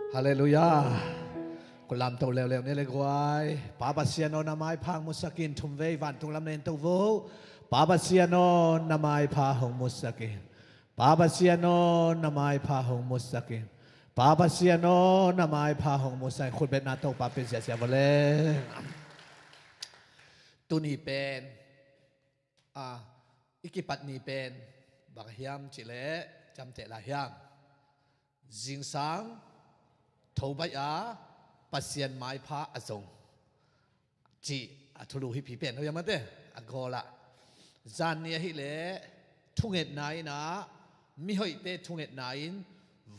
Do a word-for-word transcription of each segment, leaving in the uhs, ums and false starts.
Halleluiah. Ko lamto leuleu ni le guai. Pa Pasian aw, na maipha hong musak in. Thumvei vantung lam na en to vo. Pa Pasian aw, na maipha hong musak in. Pa Pasian aw, na maipha hong musak in. Pa Pasian aw, na maipha hong musak in. Khutbetna Topa pia ziahziah vo le. Tuni pen, a, i kipat ni pen bang hiam cih leh, ciamteh lai hiam? Zingsang tho baih a Pasian maipha a zong cih a thulu hi pi pen, hoih a mate, a gawl ah. Zan ni ahih leh thungetna in ah, mihoihte thungetna in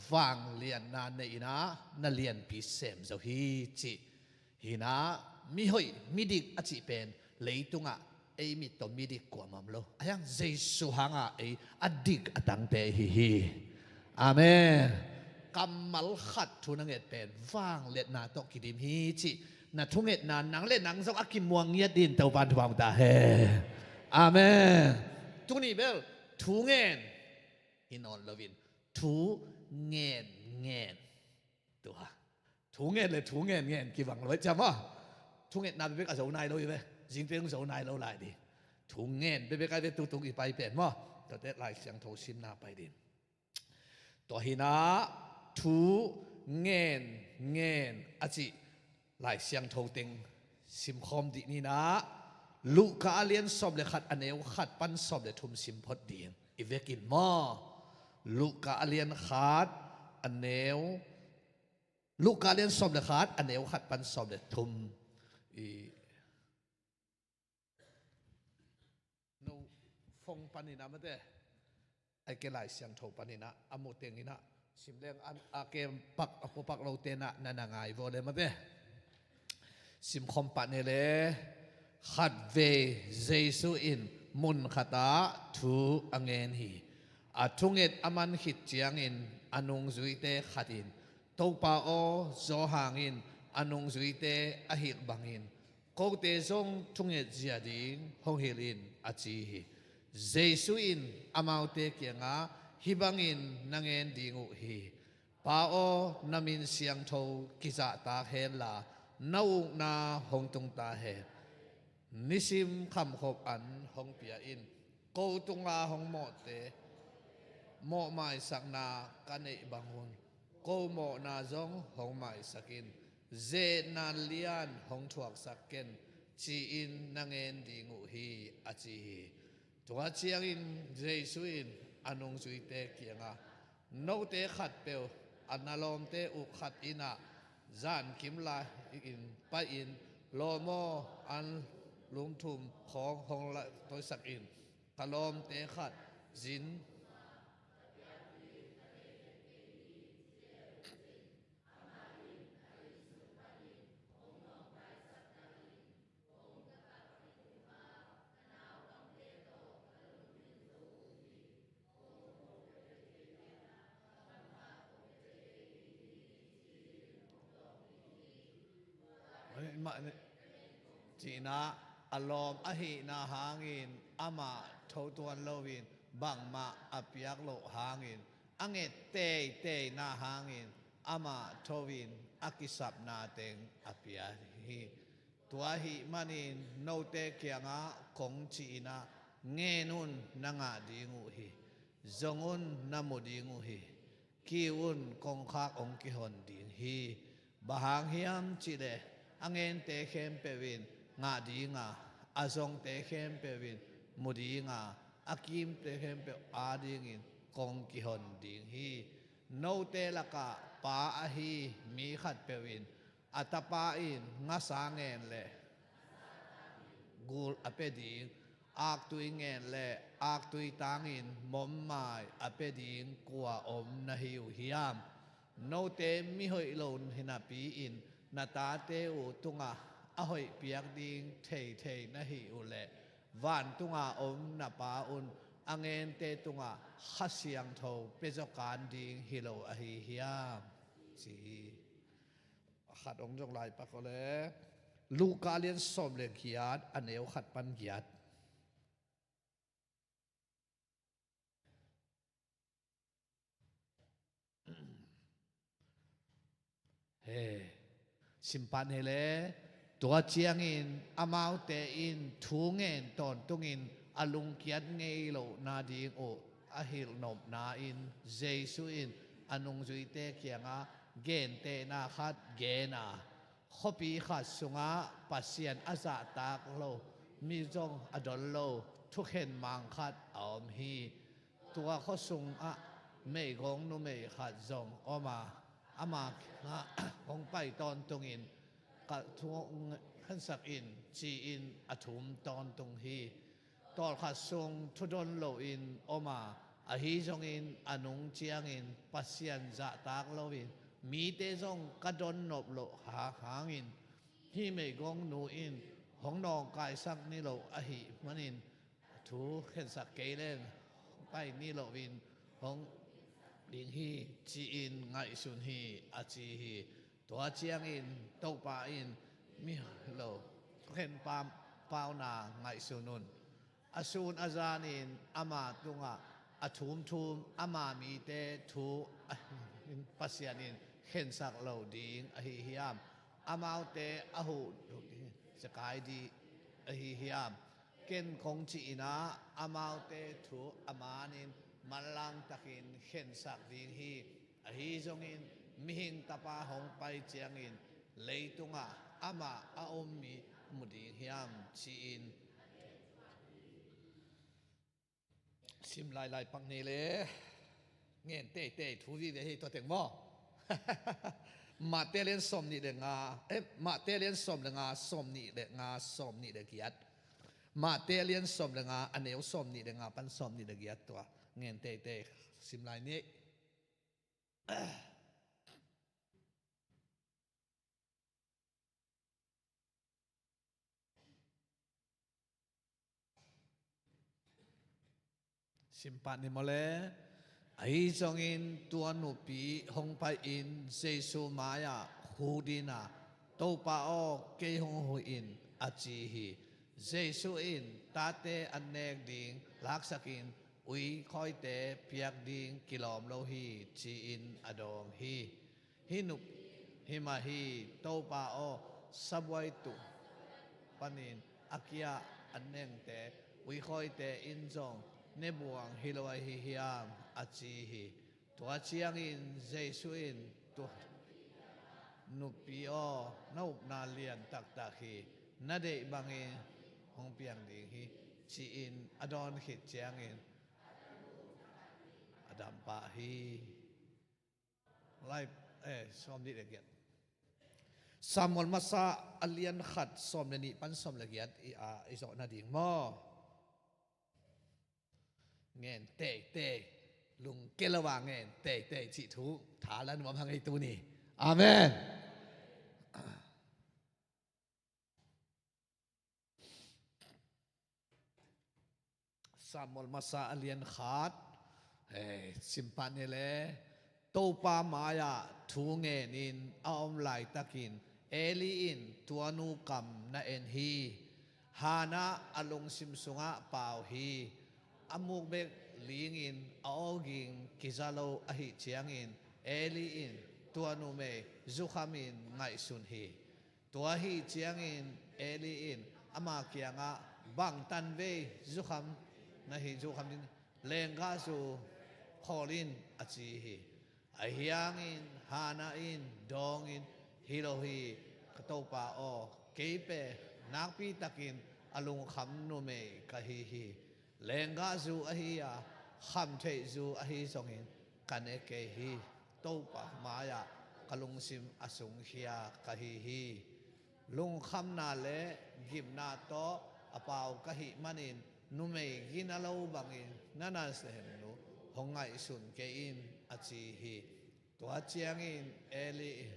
vangliatna nei in ah, na lianpi sem zo hi cih. Hi in ah, mihoih midik a cih pen leitungah ei mit tawh midik kuamah om lo. A hiang Jesu hangah ei a dik a tangte ahi hi. Amen. Kammal khat thu na nget pen vangliatna tawh kidim hi cih na thungetna nang le nang zong a kimuang ngiat dingin Topa'n thupha hong ta hen. Amen. Tuni bel thu ngen hi nawn loin thu ngen ngen. Tua thu ngen le thu ngen ngen kibang lo hi ciam aw. Thungetna bekbek a zo nai lo hi ve. Zingteng zo nai lo lai ding. Thu ngen bekbek a hi ve, tutung i pai pen maw. Tuate Lai Siangtho simna pai ding. Tua hi in ah thu ngen ngen a cih Lai Siangtho teng simkhawm dih ni in ah, Luka a lian sawm le khat, a neu khat pan sawm le thum sim phot ding. I vekin maw. Luka a lian khat, a neu, Luka a lian sawm le khat, a neu khat pan sawm le thum. I no phone panin ah mate, a ke Lai Siangtho panin ah, a mu teng in ah sim leng, a, a ke pak, a pua pak lote na, na na ngai vo le mate. Simkhawm pah ni le. Khatvei Jesu in mun khatah thu a ngen hi. A thunget a man khit ciangin a nungzuite khat in, Topa aw, zaw hang in, a nungzuite a hih bangin kote zong thunget zia ding hong hilh in, a ci hi. Jesu in amaute kiangah, hih bangin na ngen ding uh hi. Pa aw, na min siangtho kizahtak hen la, na ukna hong tung ta hen. Nisim khamkhop an hong pia in. Ko tunga hong mawhte mawhmaisakna ka neih bangun ko mawhna zong hong maisak in. Ze-etna lian hong thuaksak ken, ci-in na ngen ding uh hi, a ci hi. Tua ciangin Jesu in a nungzuite kiangah, note khatpeuh a na lawmte uh khat in ah zankim lai-in pai-in, lawm aw, an lum thum khawng hong la toisak in. Ka lawmte khat zin Mah, ci-in ah, a lawm ahihna hangin amah tho tuan loin bangmah a piak loh hangin, a nget teiteina hangin amah tho-in a kisapna teng a pia hi. Tua ahih manin note kiangah kong ci-in ah, ngen un, na ngah ding uh hi. Zong un, na mu ding uh hi. Kiu un, kongkhak hong kihon ding hi. Bang hang hiam cih leh a ngente khempeuh in ngah ding a, a zongte khempeuh in mu ding a, a kimte khempeuh adingin kong kihon ding hi. Note lakah pa ahi mi khatpeuh in a tapa in ngasa ngen leh gul a pia ding, aktui ngen leh aktui tangin mommai a pia ding kua om na hi uh hiam? Note mihoih lo hi napi-in na tate uh tungah a hoih piak ding theithei na hih uh leh, vantunga om na Pa un a ngente tungah Kha Siangtho pia zaw kan ding hi lo ahi hiam? Ci hi. A khat hong zong lai pak aw le. Luka lian sawm le giat, a neu khat pan giat. Eh, simpah ni le, tua ciangin amaute in thu ngen tawntungin a lungkiat ngei loh nading uh a hilh nopna in Jesu in a nungzuite kiangah gentehna khat gen a, khuapi khat sungah Pasian a zahtak lo, mi zong a don lo thukhen mang khat a om hi. Tua khua sungah meigong numei khat zong om a, ama kiangah hong pai tawntungin, "Ka thu hong khensak in," ci-in a thum tawntung hi. Tawlkhat sung thudon loin om a, ahi zongin a nung ciangin Pasian zahtak loin mite zong ka don nop loh hangin, hih meigong nu in hong nawngkaisak ni lo ahih manin thu khensak kei leng pai ni loin hong ding hi, ci-in ngaihsun hi, a ci hi. Tua ciangin Topa in, "Mihilo, khen pam, pauna ngaihsun un. A sun a zanin ama tungah a thumthum ama mite thu a, Pasian in khensak lo ding ahi hiam? Amaute a huh ding, siakai dih ahi hiam? Ken kong cih in ah, amaute thu a manin manlang takin khensak ding hi. Ahi zongin Mihing Tapa hong pai ciangin leitungah amah a om mi mu ding hiam?" ci-in sim lailai pak ni le. Ngen teitei thu vive hi tua teng maw? Mate lian sawm nih le nga, eh, Mate lian sawm le nga, sawm nih le nga, sawm nih le giat. Mate lian sawm le nga, a neu sawm nih le nga pan sawm nih le giat tua. Ngen teitei sim lai ni. Simpah ni maw le? Ahi zongin tua nupi hong pai-in Jesu mai-ah khut in a, "Topa aw, kei hong huh in," a ci hi. Jesu in, "Tate an nek ding laksakin uikhawite piak ding kilawm lo hi," ci-in a dawng hi. Hih nupi himah hi, "Topa aw, sabuai tung panin a kia an nengte uikhawite in zong ne buang hi lo ahi hiam?" a ci hi. Tua ciangin Jesu in, "Tua nupi aw, na upna lian taktak hi. Na deih bangin hong piang ding hi," ci-in a dawn khit ciangin a dam pah hi. Lai, eh, sawm nih le giat. Samuel masa a lian khat sawm le nih pan sawm le giat i, a, i zawh nading maw? Ngen teitei. Lungkia lo a ngen teitei cih thu tha la nuam hang ei tuni. Amen. Samuel masa a lian khat, eh, simpah ni le, Topa mai-ah thu ngenin a om laitakin Eli in tuanu kam na en hi. Hannah a lungsim sungah pau hi. A muk bek lingin a awging kiza lo ahih ciangin Eli in tua numei zukhamin ngaihsun hi. Tua ahih ciangin Eli in ama kiangah, "Bang tanvei zukham na hi, zukham ding, lenggahzu khawl in," a ci hi. Ahi hangin Hannah in dawngin, "Hi lo hi, ka Topa aw, kei pen nakpitakin a lungkham numei ka hi hi. Lenggahzu ahi a, khamtheihzu ahi zongin ka ne kei hi. Topa mai-ah ka lungsim a sungkhia ka hi hi. Lungkhamna le gimna tawh a pau ka hih manin numei gina lo bangin na nasem nu hong ngaihsun kei in," a ci hi. Tua ciangin Eli in,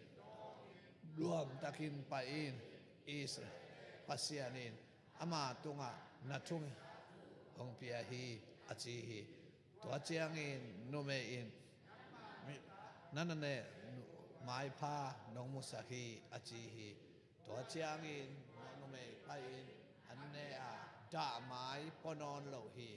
"Nuamtakin pai in, Israel Pasian in ama tungah na thu hong pia hi," a ci hi. Tua ciangin numei in, "Mi, na na ne nu, maipha nong musak hi," a ci hi. Tua ciangin numei pai-in an ne a, dahmai pua nawn lo hi.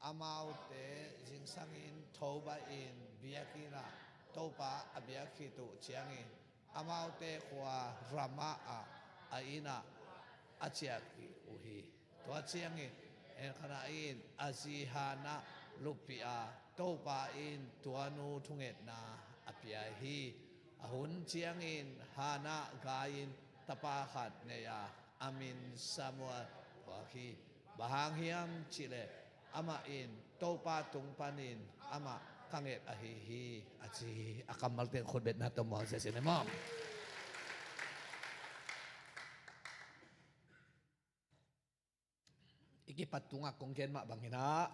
Amaute zingsangin thobaih in biakinn ah Topa a biak khit uh ciangin amaute khua Ramah ah a innah a ciah uh hi. Tua ciangin Elkanah in a zi Hannah luppih a, Topa in tua nu thungetna a pia hi. A hun ciangin Hannah gai-in tapa khat nei a, a min Samuel phuak hi. Bang hang hiam cihleh amah in Topa tung panin amah ka nget ahi hi, a ci hi. A kammal teng khutbetna tawh muang sia sin e maw? I kipat tungah kong gen mah bangin ah,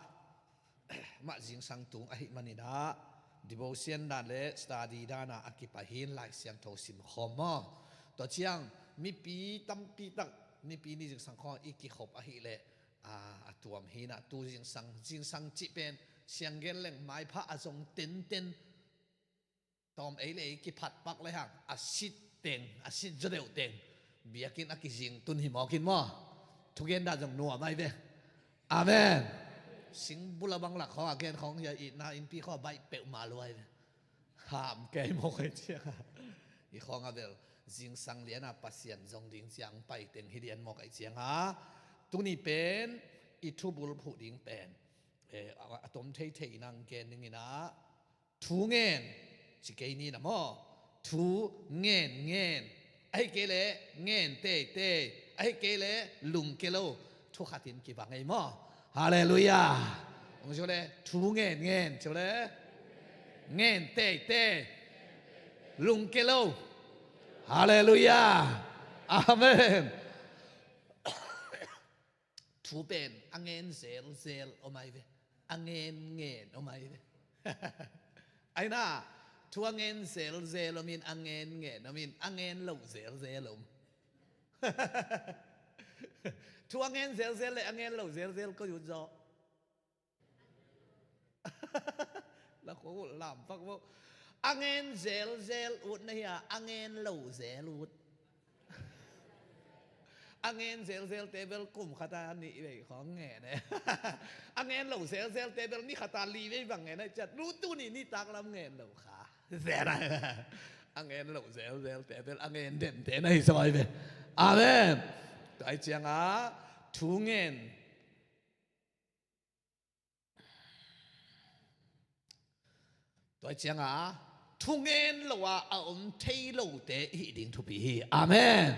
mah zingsang tung ahih manin ah, devotion dan le study dan ah a kipai hi in, Lai Siangtho sim khawm maw? Tua ciang mipi tampi tak, mipi ni zingsang khawm i kikhop ahih leh, a, a tuam hi in ah, tu zingsang, zingsang cih pen siang gen leng maipha a zong tenten, tawm ei le ei kiphat pak le hang a sit teng, a sit zaw deuh teng biakinn a kizing tun hi mawk in maw? Thugen dah zong nuam ai ve. Amen. Singbul a bang lak khawng a gen khawng hi a, itna innpi khawng a baih peuhmah lua ai ve. Ham kei mawk ai ciang a, i khawng a bel zingsang lian a Pasian zong ding ciang pai teng hi lian mawk ai ciang a, tuni pen i thubul phuh ding pen, eh, a, a tom theithei in ang gen ding in ah, thu ngen, ci kei ni na maw? Thu ngen ngen, ahih kei leh ngen teitei, ahih kei leh lungkia lo. Thu khat in kibang ei maw? Halleluiah. Hong ci le, thu ngen ngen, ci le, ngen teitei, lungkia lo. Halleluiah. Amen. Thu pen a ngen zelzel om ai ve. A ngen ngen om ai ve. Ai na, thu a ngen zelzel om in, a ngen ngen om in, a ngen loh zelzel om. Thu a ngen zelzel le a ngen loh zelzel koi ut zaw? Na khua uh lam pak maw? A ngen zelzel ut na hi a, a ngen loh zel ut. A ngen zelzelte bel kum khat a nih vei khawng ngen e. A ngen loh zelzelte bel ni khat a li vei bang ngen e. Ciat lu tuni nitak lam ngen lo kha. Zel a, a ngen loh zelzelte bel a ngen dente na hi sawi ve. Amen. Tua ai ciang a thu ngen. Tua ciang a, thu ngen lo a a om thei lote i hih ding thupi hi. Amen.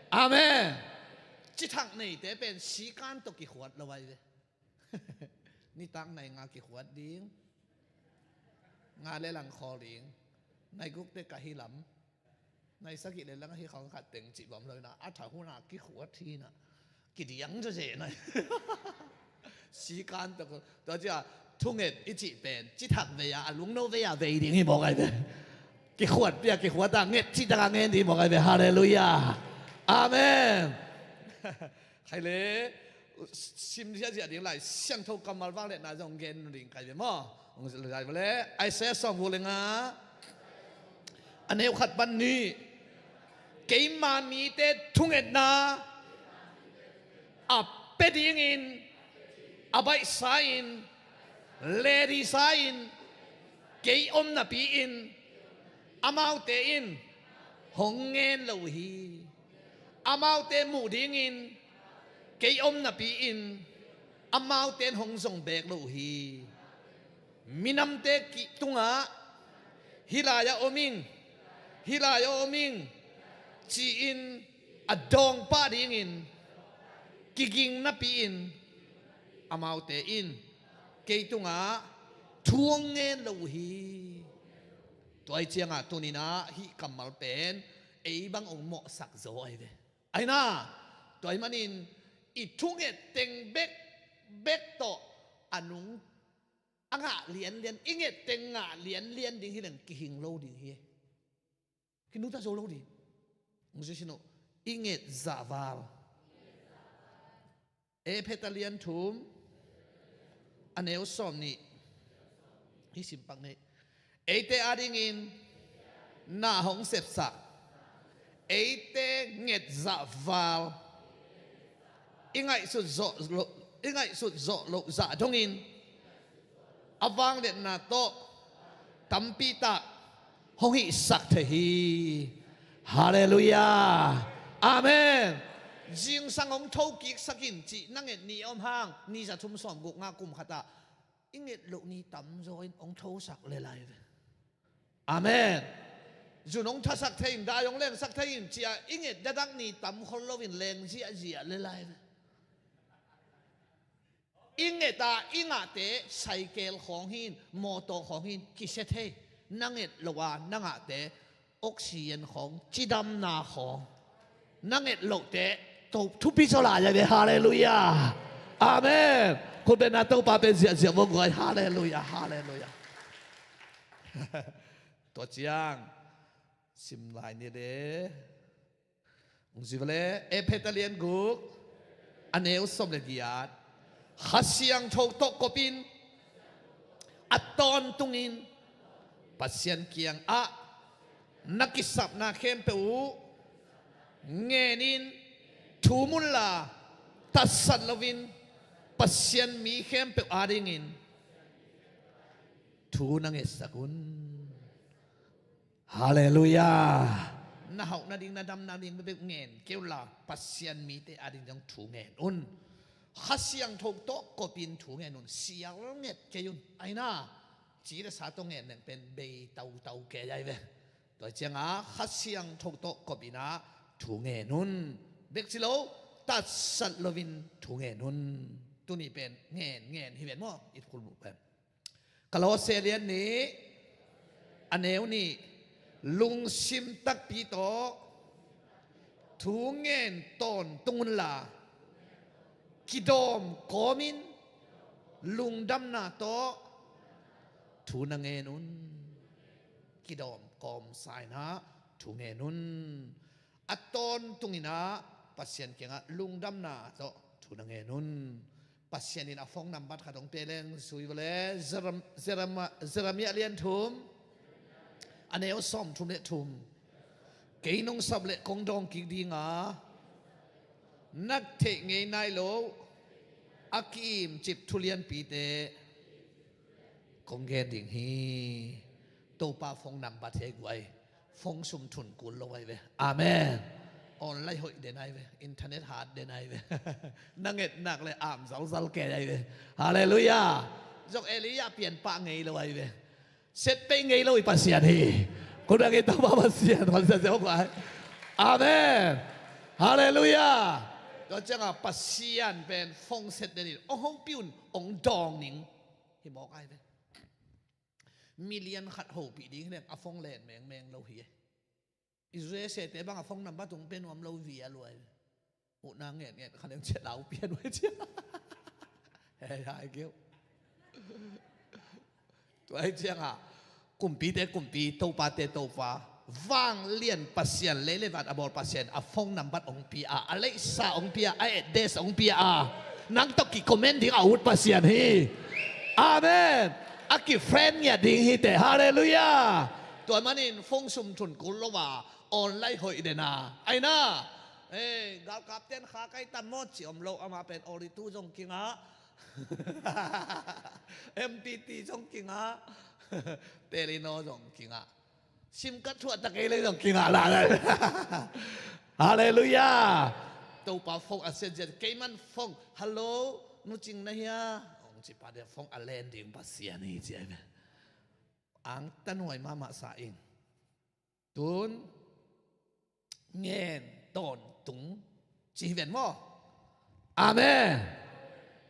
Amen. Cithak neite pen sikan tawh kikhuat lo ai ve. Nitak nai nga kikhuat ding. Nga le lang khawl ding. Nai gukte ka hi lam. Nai sagih le lang a hi khawng khat teng cih bang lo in a, a tha hun a kikhuat hi in a, kidiang zawzen a. Sikan tawh, tua ciang thunget i cih pen cithak vei a, a lungno vei a vei ding hi mawk ai ve. Kikhuat pia kikhuat a nget cih tak a ngen ding hi mawk ai ve. Halleluiah. Amen. Khai le, sim ziahziah ding Lai Siangtho kammal vangliatna zong gen ding kai ve maw? Hong zai ve le, Isaiah sawmguk le nga, a neu khat pan nih, keima mite thungetna a pia dingin, a baihsa in, ledisa in, kei om napi in, amaute in hong ngen lo uh hi. Amaute muh dingin kei om napi in, amaute in hong zong beek lo uh hi. Minamte kih tungah, hih lai-ah om ing, hih lai-ah om ing, ci-in a dawng pah dingin kiging napi in, amaute in kei tungah thu hong ngen lo uh hi. Tua ai ciang a tuni in a hih kammal pen ei bang hong mawhsak zaw ai ve. Ai na, tua ahih manin i thunget teng bekbek tawh a nung a ngah lianlian, i nget teng ngah lianlian ding hi leng kihing lo ding hi. Kinungta zo lo ding. Hong ci sin uh, i nget zahval. Efesa lian thum, a neu sawm nih. Hih sim pak ni. Eite adingin na hong sepsak, eite nget zahval, i ngaihsut zawh loh, i ngaihsut zawh loh zah dongin a vangliatna tawh tampi tak hong hihsak thei hi. Halleluiah. Amen. Zingsang hong thokiksak in cih na nget ni a om hang, ni za thum sawm guk nga kum khatah i nget loh ni tamzaw in hong thosak le lai ve. Amen. Zun hong thasak thei in, dai hong lengsak thei in cia i nget dadak ni tam khol loin leng ziahziah le lai ve. I nget a i ngahte saikel khawng hi in, mawtaw khawng hi in, kisia thei. Na nget loh a na ngahte oxygen khawng, cidamna khawng. Na nget lohte to thupi zaw lai a ve. Halleluiah. Amen. Khut bengna Topa pen ziahziah vua guai. Halleluiah. Halleluiah. Tua ciang sim lai ni le. Hong zui vele, Efesa lian guk, a neu sawm le giat. Kha Siangtho tawh kopin, a tawntungin Pasian kiangah na kisapna khempeuh uh ngenin thum unla, tatsat loin Pasian mi khempeuh adingin thu na ngetsak un. Halleluiah. Na hauh nading, na dam nading bekbek ngen kei unla, Pasian mite ading zong thu ngen un. Kha Siangtho tawh kopin thu ngen un. Sial nget kei un. Aina, ci le sa tawh ngen neng pen bei tautau kei ai ve. Tua cianga Kha Siangtho tawh kopina thu ngen un. Bek ci lo, tatsat loin thu ngen un. Tuni pen ngen ngen hi ven maw? It khul pen Kolose lian nih, a neu nih, lungsim takpi tawh thu ngen tawntung unla, kidawm kawmin lungdamna tawh thu na ngen un. Kidawm kawm sa inah thu ngen un. A tawntung inah Pasian kiangah lungdamna tawh thu na ngen un. Pasian in a phone number khat hong pia leng zui vele, Jerem-, Jerema-, Jeremiah lian thum, a neu sawm thum le thum. Kei nong sap le kong dawng kik dinga, na theih ngei nai lo a ki-imcip thu lianpite kong gen ding hi. Topa phone number thei guai. Phone sum thun kul lo ai ve. Amen. Online hoih den ai ve. Internet hat den ai ve. Na nget nak le am zalzal kei ai ve. Halleluiah. Zong Elijah pianpah ngei lo ai ve. Set pei ngei lo i Pasian hi. Kudang i Topa Pasian, Pasian se hong ai. Amen. Halleluiah. Tua cianga Pasian pen phone set den in, ong hopih un, ong dawng ning. Hi mawk ai ve. Million khat hopih ding hi leng a phone len mengmeng lo hi e. I U S A te bang a phone number tung pe nuam lo via luai. Muhna ngen ngen kha leng cia lau pian uai cia. Hei hai keu. Tuai cianga kumpite kumpi, topate topa, vanglian Pasian, lei le van a bawl Pasian a phone number ong pia a, a leisa ong pia a, a address ong pia a, nang tawh ki comment ding a ut Pasian hi. Amen. A ki friend ngiat ding hi te. Halleluiah. Tua manin phone sum thun kul lo a, online hoih den a, aina. Galkap ten kha kai tam maw ci om lo, ama pen Ori tu zong kingah, M T T zong kingah, Telenor zong kingah, sim card thuah ta kei lei zong kingah la lai. Halleluiah. Topa phone a siat ziat kei man phone, "Hello, Nu Cing na hia?" ong ci pa dia phone a len ding Pasian hi ci ai ve. Ang tanuai mahmah sa ing. Tun ngen tawntung ci hi ven maw? Amen.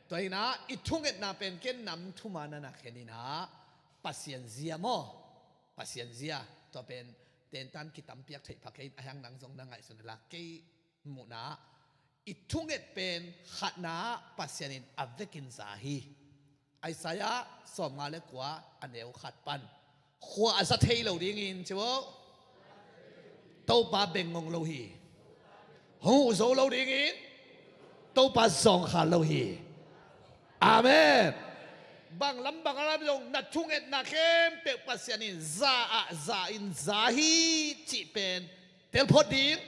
Tua inah i thungetna pen ken nam thuma na na khen inah Pasian zia maw? Pasian zia. Tua pen tentan kitampiak theih pha kei in, a hiang nang zong na ngaihsun la kei muhna i thunget pen khatna Pasian in a vekin za hi. Isaiah sawmnga le kua a neu khat pan, khua a za thei lo dingin ci uh, Topa bengngong lo hi. Hong uh zo lo dingin Topa zawngkhal lo hi. Amen. Bang lam bang a lam zong na thungetna khempeuh Pasian in za ah za in za hi cih pen telphot ding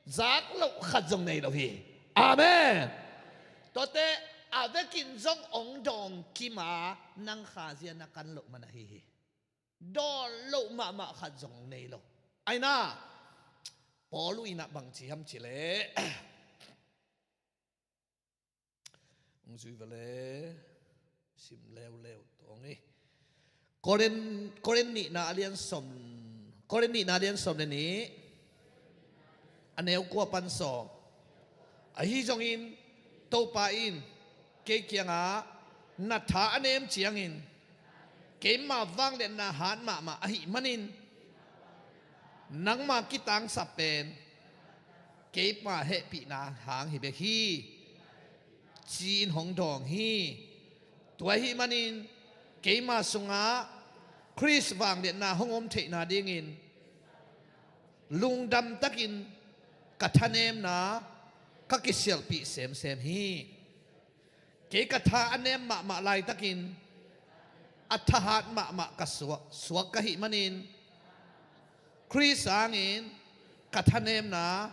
zak loh khat zong nei lo hi. Amen. Tuate a vekin zong ong dawng kima nang khazia na kan loh man ahi hi. Dawn loh mahmah khat zong nei lo. Aina, Paul in ah bang ci hiam cih leh, hong zui vele, sim leuleu tawng hi. Korin, Korin nihna a lian sawm, Korin nihna a lian sawm le nih, a neu kua pan sawm. Ahi zongin Topa in kei kiangah na tha a nem ciangin keima vangliatna hat mahmah ahih manin nangma kitangsap pen keima hehpihna hang hi bek hi, ci-in hong dawng hi. Tua ahih manin keima sungah Khrist vangliatna hong om theihna dingin lungdam takin ka thanemna ka kisialhpih semsem hi. Kei ka tha a nem mahmah laitakin a thahat mahmah ka suak, suak ka hih manin Khrist hangin ka thanemna,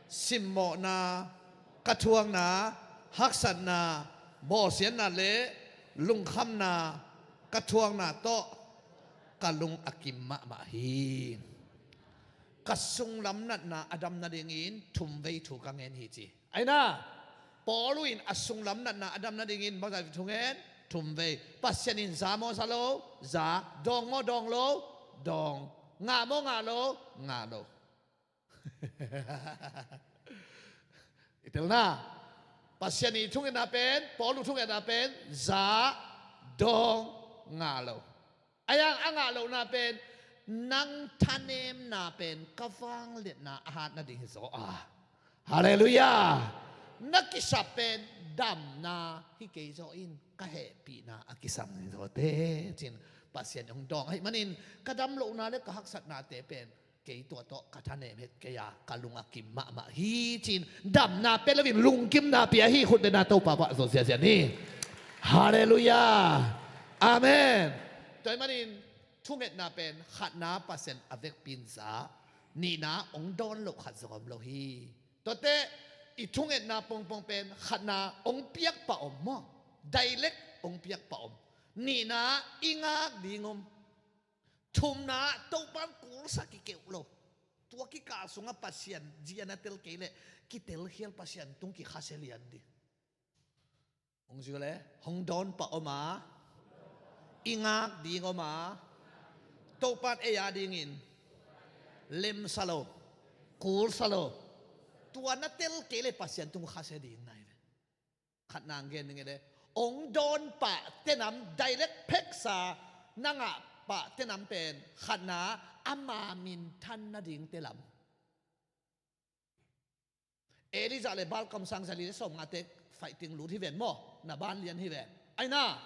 simmawhna, ka thuakna, haksatna, bawlsiatna le lungkhamna, ka thuakna tawh ka lung a kim mahmah hi. Ka sunglam natna a dam nadingin thumvei thu ka ngen hi ci. Aina, Paul in a sunglam natna a dam nadingin bangzah thu ngen? Thumvei. Pasian in za maw za lo? Za. Dawng maw dawng lo? Dawng. Ngah maw ngah lo? Ngah lo. I telna, Pasian i thungetna pen, Paul thungetna pen za, dawng, ngah lo. A yang a ngah lohna pen nang thanemna pen ka vangliatna a hat nading hi zaw a. Halleluiah. Na kisap pen damna hi kei zaw in ka hehpihna a kisam hi zaw te cin Pasian hong dawng ahih manin ka dam lohna le ka haksatnate pen kei tua tawh ka thanem het kei a ka lung a kim mahmah hi cin damna pia loin lungkimna pia hi. Khut bena Topa vah zaw ziazia ni. Halleluiah. Amen. Tua ahih manin thungetna pen khatna Pasian a vekpi in za, nihna hong dawn loh khat zong om lo hi. Tuate i thungetna pongpong pen khatna hong piakpah om maw? Direct hong piakpah om. Nihna i ngak ding om. Thumna Topa in kulsak kikeuh lo. Tua kikal sungah Pasian zia na tel kei leh kitelkhial Pasian tung kikhasia lian ding. Hong zui le hong dawn pah om a, i ngak ding om a, Topa in ei a dingin lemsa lo, kulsa lo. Tua na tel kei leh Pasian tung khasia ding nai ve. Khatna ang gen ning e le, hong dawn pah tenam, direct pheksa na ngah pah tenam pen khatna ama minthan nading telam. Elijah le Baal kamsang zali le sawmngate fighting lut hi ven maw, na ban lian hi ven. Aina,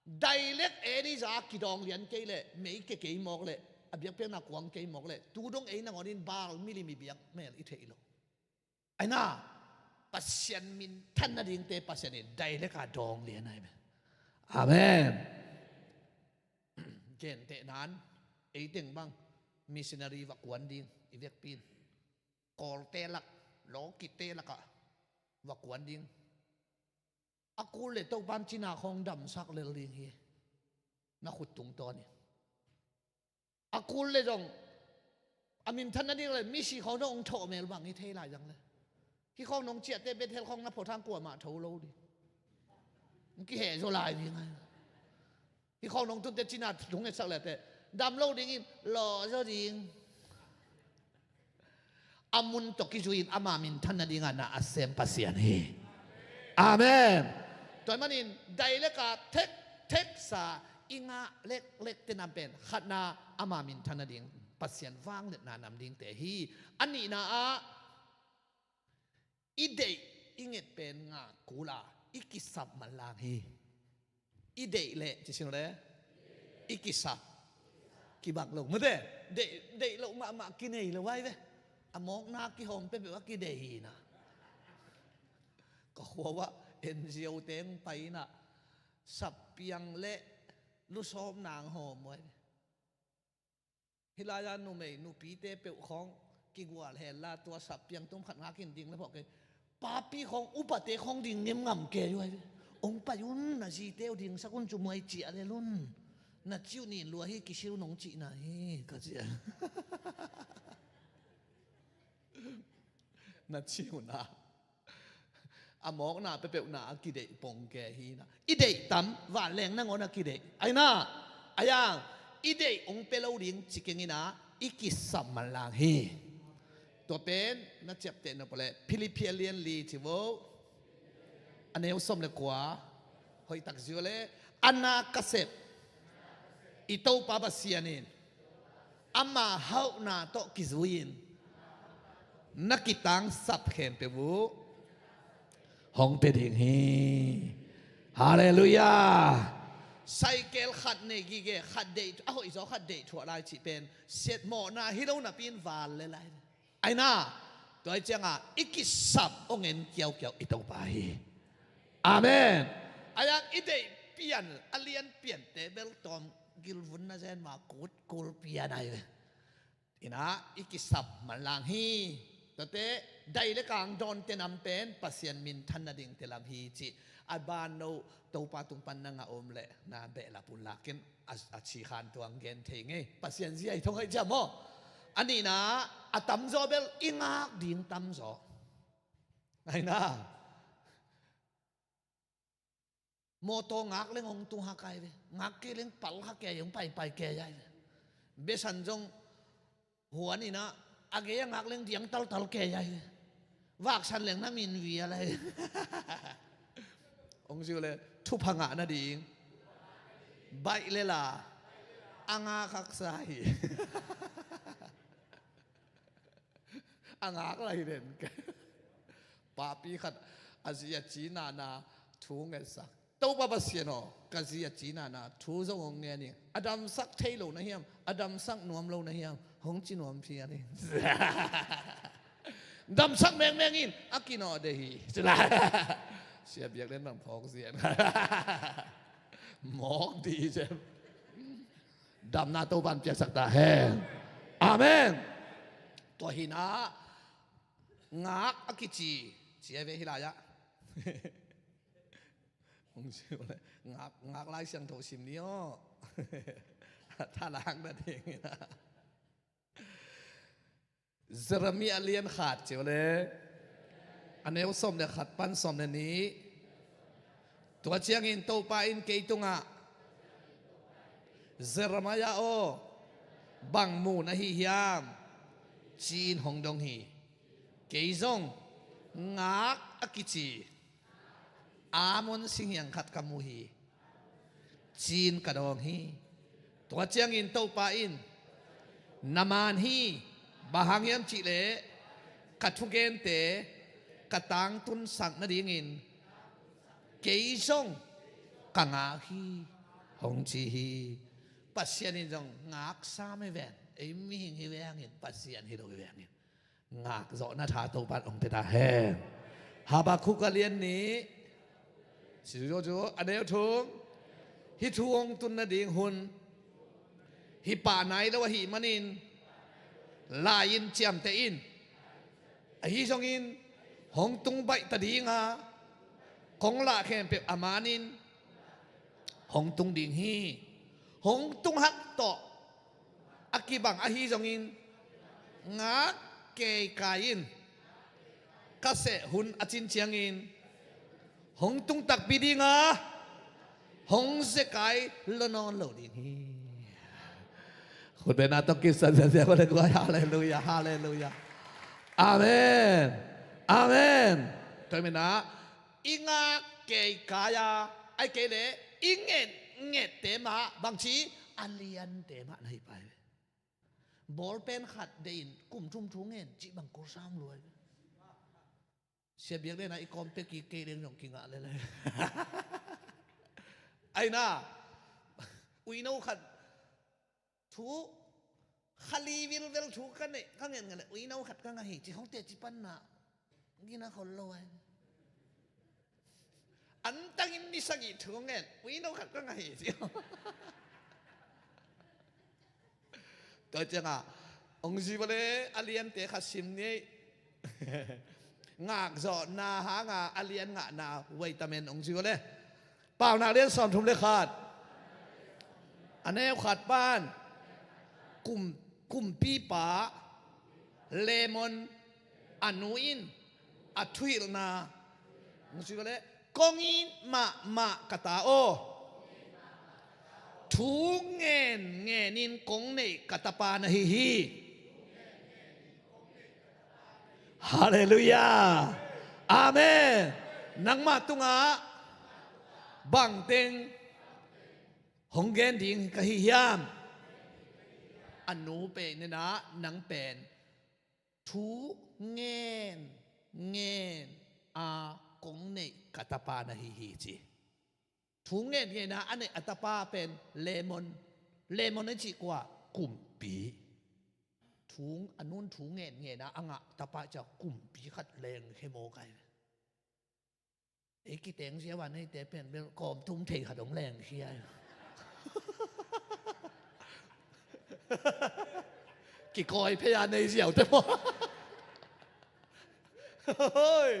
direct Elijah kidawng lian kei leh, mei ke kei mawk leh, a biakpiakna kuang kei mawk leh, tu dong ei nangawn in Baal milim i biak mel i theih lo. Aina, Pasian minthan nadingte Pasian in direct a dawng lian ahi ve. Amen. Gentehnan, ei teng bang missionary va kuan ding i vekpi in Kawlte lak, lawkite lakah va kuan ding. A kul le Topa in cina khawng damsak lel ding hi. Na khut tungtawn in. A kul le zong a minthan nading le misi khawng zong hong thawh mel bang hi thei lai zang le. Hih khawng nong ciahte Bethel khawng na phuah thang kuamah tho lo ding. Hong kiheh zaw lai ding ahi. Hih khawng nong tunte cina thung etsak leh teh dam lo dingin lawh zaw ding. A mun tawh kizui-in ama minthan nadingah na a sem Pasian hi. Amen. Tua ahih manin dailek a thek, theksa i ngah leklek tenam pen khatna ama minthan nading Pasian vangliatna nam dingte hi. A nihna ah i deih i nget pen ngak kul a i kisap manlang hi. I deih leh ci sin le i kisap kibang lo mate. Deih, deih loh mahmah kinei lo vai ve. A mawkna kihawm peuhpeuh a kideih hi na. Ka khua uah N G O teng pai ina sappiang le lusawmna ang hawm vai ve. Hih lai-a numei nupite peuh khawng kigual hen la tua sappiang tum khat ngak in ding le phawk kei. Papi khawng upate khawng ding ngem ngam kei uh ahi ve. Ong pai un, na zite uh dingsak un, cu muai ciah lel un. Na ciu nin lua hi, kisiu nong cihna hi ka ci a. na ci uh na. A mawkna peuhpeuhna a kideih pong kei hi na. I deih tam, vanleng nangawn a kideih. Ai na, a yang, i deih hong pia lo ding ci keng in a, i kisam manlang hi. Tua pen, na ciapteh nop leh, Philippi a lian li ci vo. A neu sawm le kua, hoih tak zia leh, a na ka sep, i Topa Pasian in, ama hauhna tawh kizui-in, na kitangsap khempeuh uh hong pia ding hi. Halleluiah. Saikel khat nei gige, khat deih, a hoih zaw khat deih thuah lai cih pen, siat mawhna hi lo napi in val le lai. Ai na, tua hi ciangah, i kisap hong en kiaukiau i Topa hi. Amen. A yang i deih pian, a lian piante bel tawm gilvun na zen ma kut kul pian ai ve. Inah, i kisap manlang hi. Tate, dai le kang dawnte nam pen, Pasian minthan nadingte lam hi cih. A ban no, Topa tung pan na ngah om leh, na behlap un lakin, a, a cikhan tuang gen thei ngei. Pasian zia hi thong hai cia maw. A nihna, a tamzaw bel, i ngak ding tamzaw. Ai na. Mawtaw ngak leng hong tung hak ai ve. Ngak kei leng pal hak kei, hong paipai kei ai ve. Besan zong huan inah, a gei a ngak leng diang taltal kei ai ve. Vaksan leng na min vial ai ve. Hong ziu le, thupha ngah nading. Baih le la. A ngak haksa hi. A ngak lai den. Papi khat a zi a ci nana thu ngetsak. Topa Pasian aw, ka zi a ci nana thu zong hong ngen ing. A damsak thei lo na hiam, a damsak nuam lo na hiam, hong ci nuam phian ing. Damsak mengmeng in, a kinawh de hi. Sia biak den bang phawk zian. Mawk di sem. Damna Topa'n piaksak ta hen. Amen. Tua hi na, ngak a kici, ci a ve hi lai ah. Hong ci uh le, ngak, ngak Lai Siangtho sim ni aw. Thalang na ding hi na. Jeremiah lian khat ci uh le, a neu sawm le khat pan sawm le nih. Tua ciangin Topa in kei tungah, Jeremiah aw, bang mu na hi hiam? Ci-in hong dong hi. Kei zong ngak a kici Almon singhiang khat ka mu hi, ci-in ka dawng hi. Tua ciangin Topa in, na maan hi, bang hang hiam cih leh ka thugente ka tangtunsak nadingin kei zong ka ngak hi, hong ci hi. Pasian in zong ngak sam hi ven, ei mihing hi ve hangin, Pasian hi lo hi ve hangin. Ngak zawhna tha Topa'n hong pia ta hen. Habakkuk a lian nih, si zo zo, a neu thum. Hih thu hong tun nading hun hi pah nai lo ahih manin, lai-in ciamteh in. Ahi zongin hong tung baih ta ding a, kong lah khempeuh a man in hong tung ding hi. Hong tung hak tawh a kibang ahi zongin, ngak keikai in. Ka seh hun a cin ciangin hong tung takpi ding a, hong zekai lo nawn lo ding hi. Khut bengna tawh kisan ziazia ko le guai. Halleluiah, halleluiah. Amen. Amen. Tua hi manin ah, i ngak keikai a, ahih kei leh i ngetngette mah, bangci, a liante mah na hi pai ve. Bawlpen khat deih in kum thum thu ngen cih bang kul sam lua hi ve. Sia biak den a i kawm pia kik kei leng zong kingah lel hi. Ai na, uino khat thu, kha li vilvel thu ka neih, ka ngen ngen leh, uino khat ka ngah hi, ci khong teci panna gina khol lo ai. Antangin ni sagih thu ngen, uino khat ka ngah hi, ci. Tua ciangah, hong zi vale, a liante khat sim ni. Ngak zawhna hanga a lian ngahna vitamin hong zi vale. Paunak lian sawmthum le khat. A neu khat pan. Kum, kumpipa Lemon a nu in A thuhilhna, kong it mahmah ka ta aw, thu ngen ngenin kong neih ka tapa na hi hi. Halleluiah. Amen. Nangmah tungah bangteng hong gen ding ka hi hiam? A nu pen inah, nang pen thu ngen ngen a kong neih ka tapa na hi hi, ci. Thu ngen ngen a a neih a tapa pen lemon. Lemon a cih kua? Kumpi. Thu, a nun thu ngen ngen a a ngah tapa ciang kumpi khat lengkhia mawk ai ve. Ei kiteng ziau a neite pen bel kawm tum thei khat hong lengkhia ai. Kikawi phei a nei ziaute maw? Hoi.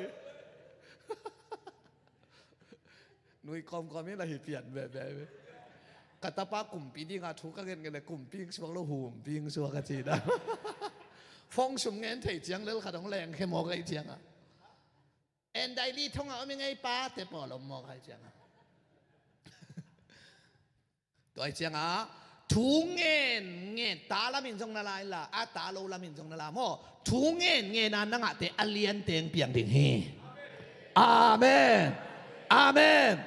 Nui kawmkawm in a hi pian veve. Ka tapa kumpi dinga thu ka ngen ngen le kumpi suak lo, humpi suak a ci da. Fong sum ngen thei ciang lel khat hong lengkhia mawk ai cianga. En daily thong a om i ngei pa te pawl om mawk ai cianga. Tua ai cianga thu ngen ngen, ta lamin zong na la inla, a ta lo lamin zong na la maw. Thu ngen ngen a na ngahte a lianteng piang ding hi. Amen. Amen.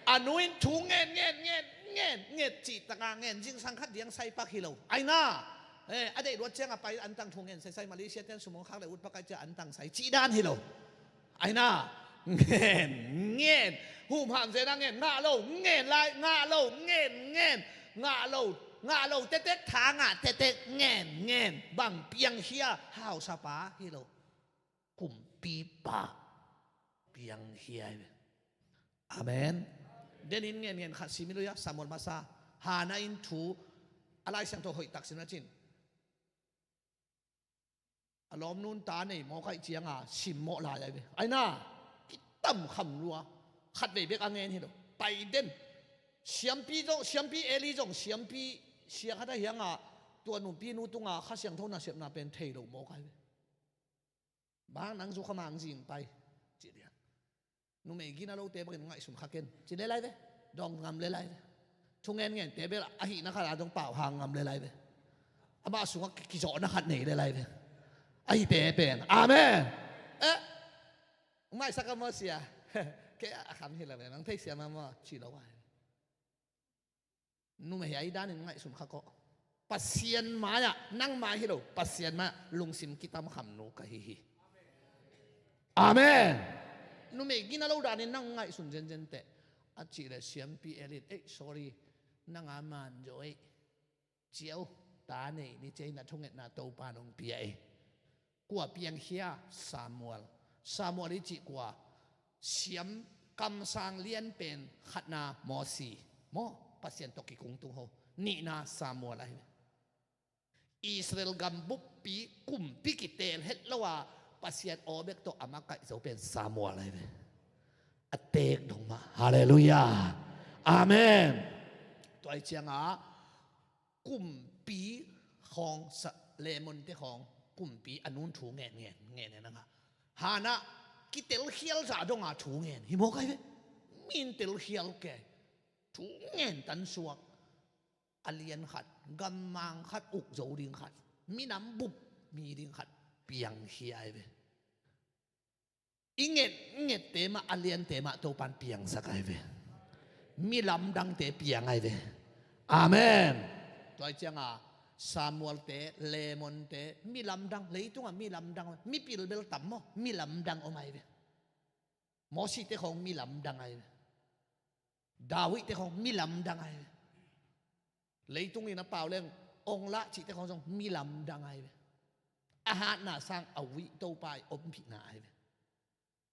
A nu in thu ngen ngen ngen ngen ngen cih taka ngen zingsang khat diang saipak hi lo. Aina. Eh, a deih luat cianga pai antang thu ngen saisai, Malaysia ten sumong khak le ut pakai cia antang sai cih dan hi lo. Aina, ngen ngen. Humham zena ngen, ngah lo, ngen lai, ngah lo, ngen ngen. Ngah lo, ngah lo tetek, tha ngah tetek, ngen ngen. Bang piangkhia? Hausapa hi lo, kumpipa piangkhia hi ve. Amen. Denin ngen ngen khat sim hi lo ia, Samuel masa. Hana in thu a Lai Siangtho hoih tak sim na cin. A lawmnun ta nei mawk ai cianga simmawh lai ai ve. Aina, kitam kham lua. Khatvei bek a ngen hi lo. Pai den. Siampi zong, siampi Eli zong, siampi sia khat a hianga tua nupinu tunga Kha Siangtho nasepna pen thei lo mawk ai ve. Bang nang zu kha mang zing pai. Ci dia. Numei gina lote bangin ngaihsun kha ken ci le lai ve. Dong ngam le lai ve. Thu ngen ngente bel ahihna khat a dong pau hang ngam le lai ve. Amah sungah ki-, kizawhna khat nei le lai ve. Ahite pen. Amen. Eh. Maisak a maw sia. Kei a kham hi lo ve. Nang thei sia ma maw ci lo ai. Numei hi ai danin ngaihsun kha kawh. Pasian mai-ah, nang mai hi lo, Pasian mai-ah lungsim kitam kham nu ka hi hi. Amen. Numei gina lo danin nang ngaihsun zenzen teh. A cih le siampi Eli in, "Ei, sorry, nang a man zaw ei. Ciau, ta nei ni ci ei, na thungetna Topa nong pia ei." Kua piangkhia? Samuel. Samuel i cih kua? Siam kamsang lianpen khatna Mosi. Maw, Pasian tawh kikungtung ho. Nihna Samuel ahi. Israel gam buppi kumpi kiteel het lo a, Pasian aw bek tawh a makaih zo pen Samuel ahi ve. A teek dong mah. Halleluiah. Amen. Tua ai cianga kumpi khawng sa, lemonte khawng kumpi a nun thu ngen ngen ngen ngen a ngah. Hana kitelkhial zah donga thu ngen hi mawk ai ve. Min telkhial ke. Thu ngen tansuak. A lian khat, gammang khat, uk zo ding khat, minam bup mi ding khat piangkhia ai ve. I nget ngette mah, a liante mah Topan piangsak ai ve. Mi lamdangte piang ai ve. Amen. Tua ai cianga Samuelte, lemonte, mi lamdang, leitunga mi lamdang, mi pilbel tam maw, mi lamdang om ai ve. Mosite khawng mi lamdang ai ve. Davidte khawng mi lamdang ai ve. Leitungin a pau leng ong lah cihte khawng zong mi lamdang ai ve. A hatna sang a uih Topa i ompihna ai ve.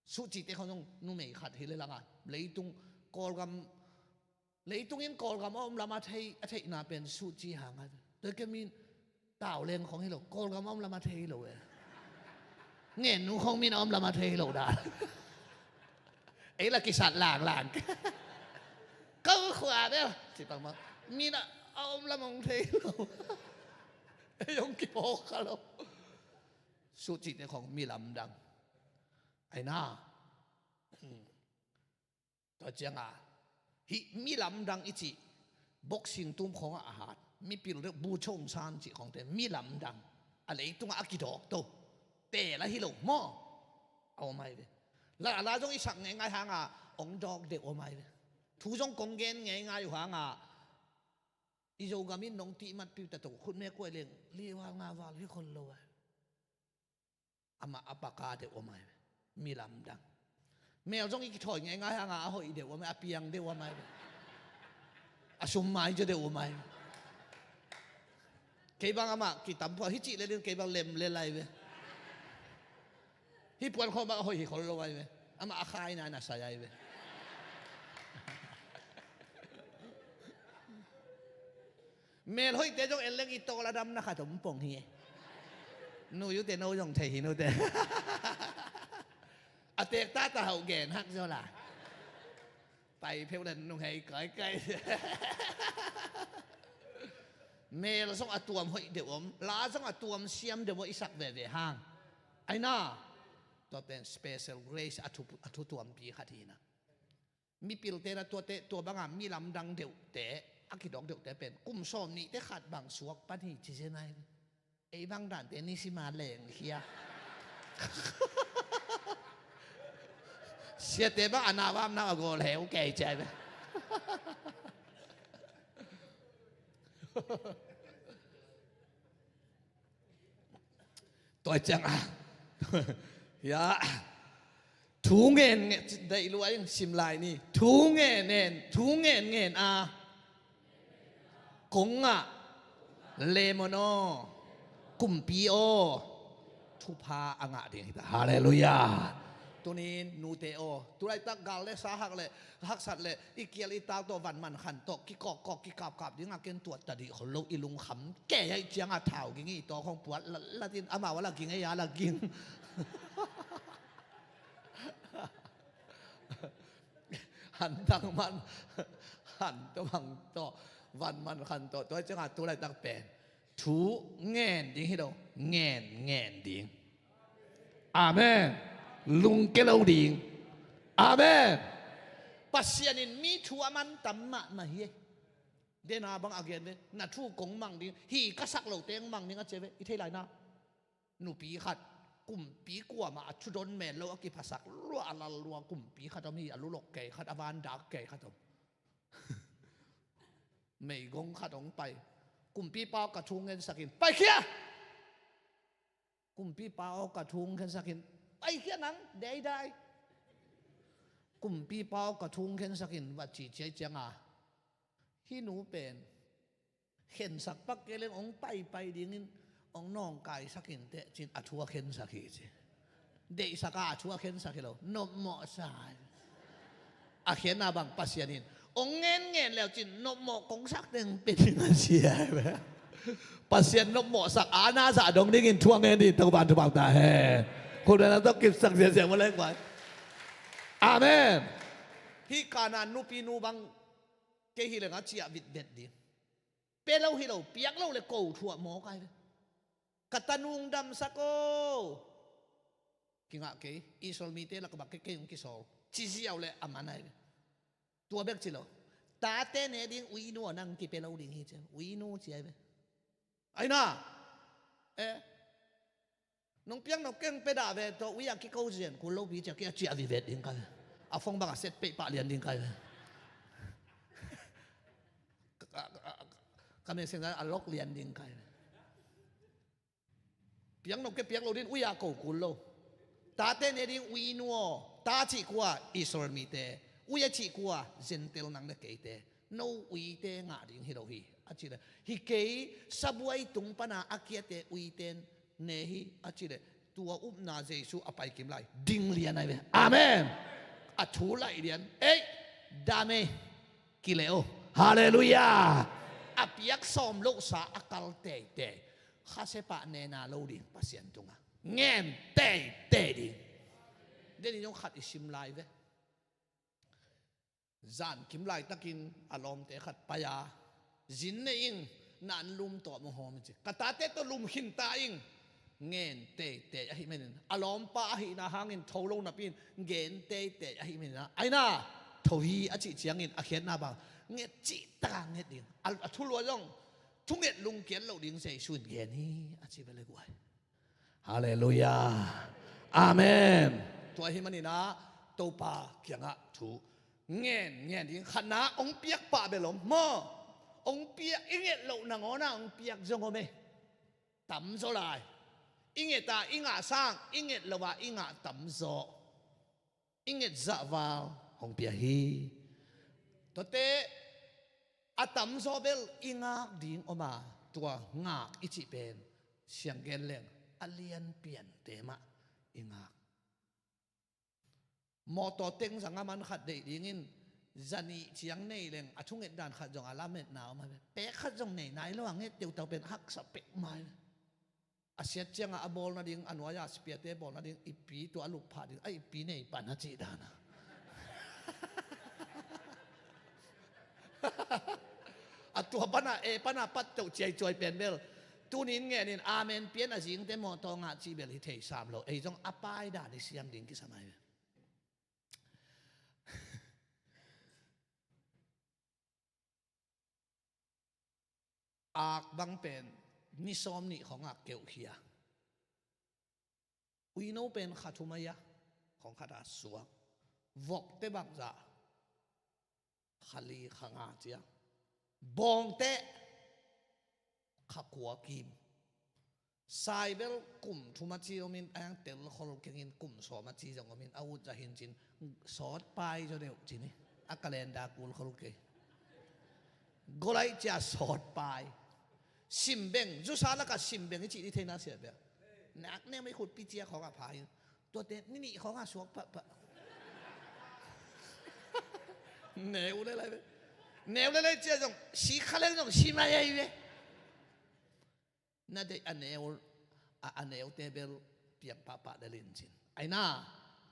Suhcihte khawng zong numei khat hi le langa leitung Kawlgam, leitungin Kawlgam a om lam a thei, a theihna pen suhcih hang ai ve. Tua kemin Tauleng khawng hi lo, Kawlgam a om lam a thei lo e. Ngen nu khawng min a om lam a thei lo dan. Ei la kisat langlang. Kau khua bel ci pang ma, min a om lam hong thei lo. Ei hong kiphawk kha lo. Suhcihte khawng mi lamdang. Aina. Tua cianga hih mi lamdang i cih boxing tum khawngah a hat, mipil deuh bu chong san cih khawngte mi lamdang a leitungah a kidawk to. Teel ahi lo maw? A om ai ve. La, la zong i sak ngeingai hanga ong dawk deuh om ai ve. Thu zong kong gen ngeingai uh hanga i Zogam in nong tihmat piu ta to khutme kuai leng li val nga val hi khol lo ai. Amah a paka deuh om ai ve. Mi lamdang. Mel zong i kithawi ngeingai hanga a hoih deuh om ai, a piang deuh om ai ve. A sum mai cia deuh om ai ve. Kei bang amah kitam phuah hi cih le ding kei bang lem le lai ve. Hi puan khawng bang a hoih hi khol lo ai ve. Amah a khai nai na sai ai ve. Mel hoihte zong en leng i tawl a damna khat om pong hi. Nui ute no zong thei hi nute. A tek tata hauh gen hak zaw la. Pai pheuh le nung hei kaikai. Mel zong a tuam hoih deuh om, la zong a tuam siam deuh om i sak veve hang. Aina. Tua pen special grace a thu, a thu tuampi khat hi na. Mipilte na tuate, tua banga mi lamdang deuhte a kidawk deuhte pen kum sawm nihte khat bang suak pan hi ci zen ai. Ei bang dante nisima leng khia. Siate bang a na vam na a gol heu kei ci ai ve. Tua ciang a, ya, thu ngen ngen, daih lua in sim lai ni. Thu ngen ngen, thu ngen ngen a kong ngah lemon aw, kumpi aw, thupha a ngah ding hi ta. Halleluiah. Tunin nute aw, tulaitak gal le sa hak le haksat le i kial i tak tawh vanman khan tawh kikawkkawk kikapkap dingah ken tuat ta dih khol lo, i lungkham kei aih cianga thau ging i tawk hong puat latlatin amau a la ging ei a la ging. Hantang man, han tawh bang tawh vanman khan tawh tua cianga tulaitak pen thu ngen ding hi lo, ngen ngen ding. Amen. Lungke lo ding. Amen. Pasian in mi thu a man tam mahmah hi. Dena bang a gen ve, na thu kong mang ding hi, ka sak lo teng mang ding a ci ve, i thei lai na. Nupi khat kumpi kuamah a thudon men lo a kiphasak lua a lal lua kumpi khat om hi, a lulok kei khat, a vandak kei khat om. Meigong khat hong pai. Kumpipa aw ka thu ngensakin paikhia. Kumpipa aw ka thu ngensakin paikhia nang deidai. Kumpipa aw ka thu ngensakin va ci ciai cianga hih nu pen khensak pak kei leng hong paipai dingin hong nawngkaisak inteh cin a thu a khensak hi ci. Deihsaka a thu a khensak hi lo, nopmawhsa. A khenna bang Pasian in hong ngen ngen leu cin nopmawh kong sak ding pe ding a ci a hi ve. Pasian nopmawhsak a na zah dong dingin thu a ngen ding tawh ban thu bang ta hen. Khut na tawh kipsak ziahziah mu leng vai. Amen. Hih Kanaan nupi nu bang kei hi leng a ciah vitvet ding. Pe lo hi lo, piak lo le ko thuah mawk ai ve. Ka tanung damsak aw. Kingah kei, Israel mite lak bang kei kei hong kisawl ci ziau le a man ai ve. Tua bek ci lo. Tate ne ding uinu aw nang kipe lo ding hi ci. Uinu ci ai ve. Aina. Eh. Nong piang nong keng pe dah ve tawh ui a kiko zen kul lo pi ciah kia ciah vivet ding kai ve. A phone bang a set peih pah lian ding kai ve. Ka, ka, ka, ka messenger a lock lian ding kai ve. Piang nong ke piang lo din ui a ko kul lo. Tate ne ding uinu aw, ta cih kua Israel mite, ui a cih kua Gentile nang le keite. No uite ngah ding hi lo hi a ci le, hi kei sabuai tung pana a kiate uiten ne hi a ci le, tua upna Jesu a paikim lai ding lian ai ve. Amen. A thu laih lian ei dam ei kile o. Halleluiah. A piak sawm lohsa a kal teitei khasia pah nena lo ding Pasian tunga ngen teitei ding. Deni zong khat i sim lai ve. Zan kim laitakin a lawmte khat pai a, zin nei ing, na an lum tawh mong hawm in ci, ka tate tawh lum khin ta ing. ngen teitei ahih manin, a lawmpa ahihna hangin tho lo napi-in gen teitei ahih manin ah, aina tho hi a cih ciangin a khiatna bang, nget cihtak a nget ding, a, a thulu ah zong thunget lungkiat loh ding Jesu in gen hi a ci bel hi guai. Halleluiah. Amen. Tua ahih manin ah Topa kiangah thu ngen ngen ding, khatna hong piak pah bel om maw? Hong piak, i nget loh nangawn ah hong piak zong om e. Tamzaw lai. I nget a i ngah sang, i nget lo a i ngah tamzaw, i nget zahval hong pia hi. Tuate a tamzaw bel i ngak ding om a, tua ngak i cih pen siang gen leng a lianpiante mah i ngak. Mawtaw teng zang a man khat deih dingin zanih ciang nei leng a thunget dan khat zong a lametna om a, pek khat zong nei nai lo a, nget teutau pen haksa pek mai. A siat ciangah a bawl nading, a nuai-a sipiate bawl nading, ipi tua a lup phah ding, a ipi nei pan a cih dan a. A tua pana, e pana pat teuh ciaicuai pen bel, tunin ngenin amen pian a zingte mawtaw ngah cih bel hi thei sam lo. Ei zong a paidan i siam ding kisam ai. Ak bang pen ni sawm nih khawngah keuhkhia. Uino pen kha thum a ia, khawng khat a suak. Vokte bangzah kha li kha nga cia. Bawngte kha kua kim. Saibel kum thum a ci omin, a yang tel khol kengin kum sawm a ci zong omin, a ut zah hin cin sawt pai zaw deuh cin hi. A calendar kul khol kei. Golaih cia sawt pai. Simbeng, zusa lakah simbeng i cih ni theina sia bia. Nak nem i khutpi cia khawngah pha hi. Tuate ni nih khawngah suak pahpah. Neu lelai ve. Neu lelai cia zong si khaleng zong si mai ai ve. Na deih a neu, a, a neute bel piang pahpah lel in cin. Aina,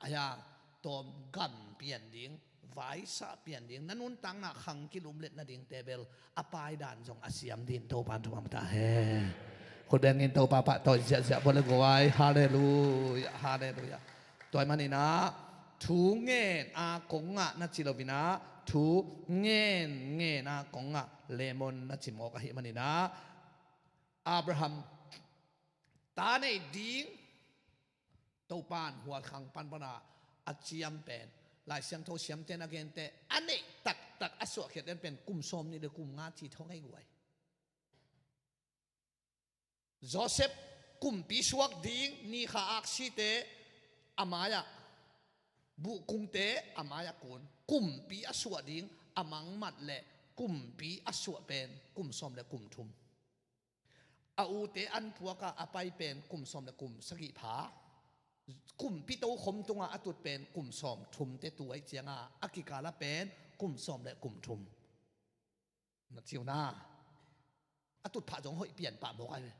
aya, tawm gam pian ding, vaisa pian ding, na nuntakna khang kilumlet nadingte bel a paidan zong a siam din Topan thumam ta he. Khut bengin Topa pah tawi ziahziah bawle guai. Halleluiah, halleluiah. Tua ahih maninah thu ngen a kong ngah na ci loinah thu ngen ngen a kong ngah lemon na ci mawk ahih maninah Abraham ta nei ding Topan huatkhang panpana a ciam pen Lai Siangtho siamten a gente a neih taktak a suahkhiat den pen kum sawm nih le kum nga ci thong ei guai. Joseph kumpi suak ding ni kha aksite a mai-ah, buhkungte a mai-ah kun kumpi a suah ding a mangmat le kumpi a suah pen kum sawm le kum thum. A ute an puaka a pai pen kum sawm le kum sagih pha. Kumpi tokhom tunga a tut pen kum sawm thumte tu aih cianga a kikala pen kum sawm le kum thum. Na ciuna a tutphah zong hoih pian pah mawk ai ve.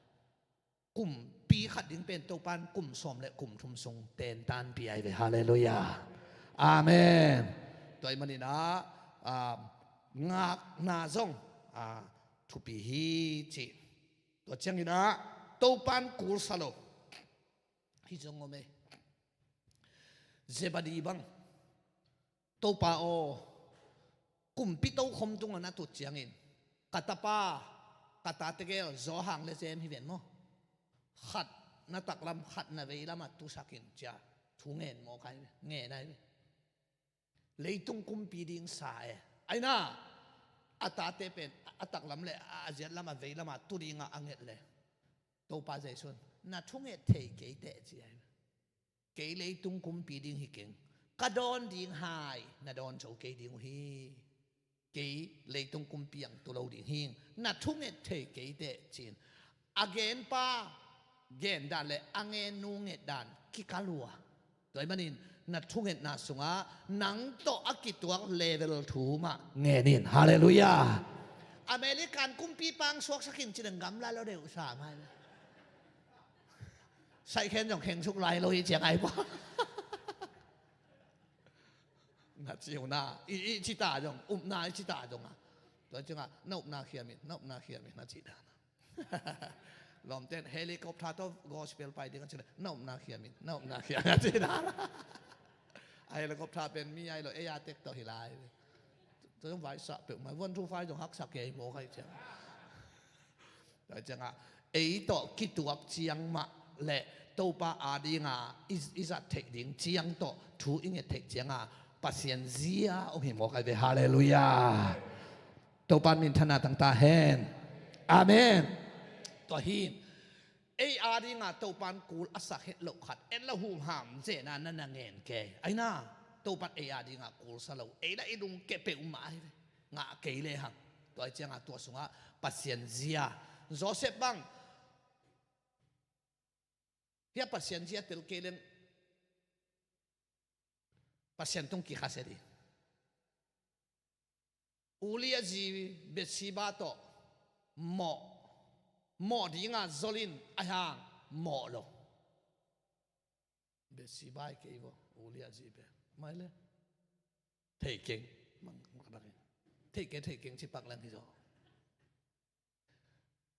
Kumpi khat ding pen Topan kum sawm le kum thum sung tentan pi ai ve. Halleluiah. Amen. Tua ahih maninah, ah, ngakna zong, ah, thupi hi cih. Tua cianginah Topan kulsa lo. Hi zong om e. Zebadi bang. Topa aw, kumpi tokhom tunga na tut ciangin ka tapa, ka ta tegel Zawhang le Zem hi ven maw? Khat na taklam, khat na veilamah tusakin cia thu ngen mawk ai ve, ngen ai ve. Leitung kumpi ding sa e. Aina a tate pen a taklam le a ziatlam a veilamah tu dinga a nget le Topa Jesu'n na thunget thei kei teh ci ai ve. Kei leitung kumpi ding hi keng. Ka dawn ding hai na dawn zo kei ding uh hi. Kei leitung kumpi ang tu lo ding hi. Na thunget thei kei teh cin. A genpa gen dan le a ngen nu nget dan kikal uh a. Tua ahih manin na thungetna sungah nang tawh a kituak level thu mah ngen in. Halleluiah. American kumpipa ang suaksak in ci-in gamla lo deuh sa mai. Saikhen zong khengsuk lai lo hi ciang ai pua. Na ci uh na, i, i cita zong, upna i cita zong a. Tua ciangah, na upna khiam in, na upna khiam in, na ci dan a. Lawmten helicopter tawh gospel pai ding a ci leh, na upna khiam in, na upna khiam in a ci dan. A helicopter pen mi ai lo, ei a tek tawh hi lai. Tua zong vaisah peuhmah, one two five zong haksa kei maw, kai ciang. Tua ciangah ei tawh kituak ciang mah le Topa adinga i, i zat theih ding ciang tawh thu i nget theih cianga Pasian zia om hi maw, kai ve. Halleluiah. Topa minthanna tangta hen. Amen. Tua hi. Ei adinga Topan kul a sak het loh khat en lo, humham zena na na ngen kei. Aina, Topan ei adinga kul sa lo, ei la i lungke peuhmah ai ve. Ngah kei lehang. Tua i cianga tua sungah Pasian zia. Joseph bang hia Pasian zia tel kei leng Pasian tung kikhasia ding. Ulia zi Bathsheba tawh mawh, mawh dinga zolin a hang mawh lo. Bathsheba i kei vo, Ulia zi pen. Mai le. Thei keng. Mang, mang, mang. Thei keng, thei keng ci pak lang hi zaw.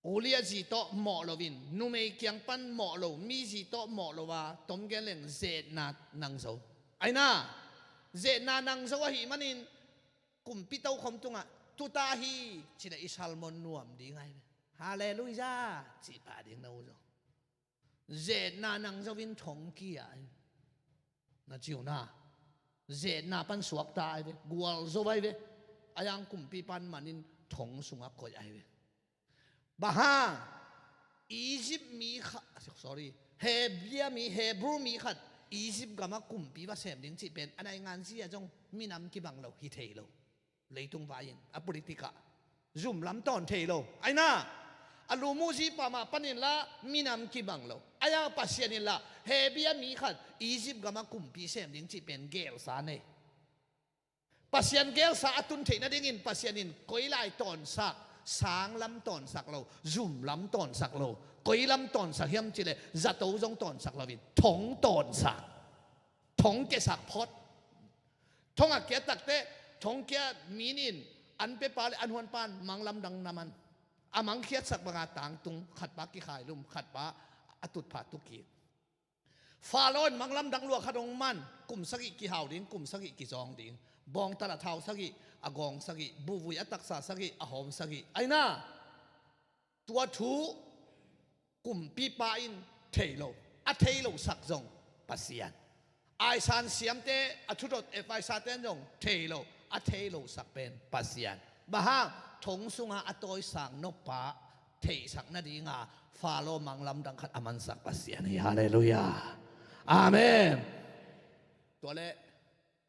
Ulia zi tawh mawh loin, numei kiang pan mawh lo, mi zi tawh mawh lo a, tom gen leng zetna nang zo. Aina, zetna nang zo ahih manin, kumpi tokhom tungah, tuta hi, ci le i salmon nuam ding ai ve. Halleluiah, ci pah ding na u zo. Zetna nang zo in thong kia ai ve. Na ciu na. Zetna pan suakta ai ve. Gual zo ai ve. A yang kumpi pan manin thong sungah koih ai ve. Bang hang, Egypt mi khat, sorry, Hebrew mi, Hebrew mi khat, Egypt gama kumpi va sem ding cih pen, a nai ngan zia zong minam kibang lo, hi thei lo. Leitung vai-in, a politika, zum lam tawn thei lo. Aina, a lumuzi pama panin la, minam kibang lo. Aya Pasian in la, Hebrew mi khat, Egypt gama kumpi sem ding cih pen, gelsa nei. Pasian gelsa a tun theih nadingin Pasian in koi lai tawnsak, sang lam tawnsak lo, zum lam tawnsak lo, koi lam tawnsak hiam cih leh zato zong tawnsak loin, thong tawnsak, thong kiasak phot. Thong a kiat takte, thong kiat min in an pepa le an huanpan manglamdang na man. A mangkhiatsak banga tangtung, khatpa kikhailum, khatpa a tutphah tukik. Faro in manglamdang lua khat hong man, kum sagih kihau ding, kum sagih kizawng ding. Bawngtal a thau sagih, a gawng sagih, buhvui a taksa sagih, a hawm sagih. Aina, tua thu kumpipa in thei lo, a thei lo sak zong Pasian. Aisan siamte, a thudot Ephesa ten zong thei lo, a thei lo sak pen Pasian. Bang hang, thong sunga a tawisang noppa theihsak nadinga Faro manglamdang khat a mansak Pasian hi. Halleluiah. Amen. Tua le,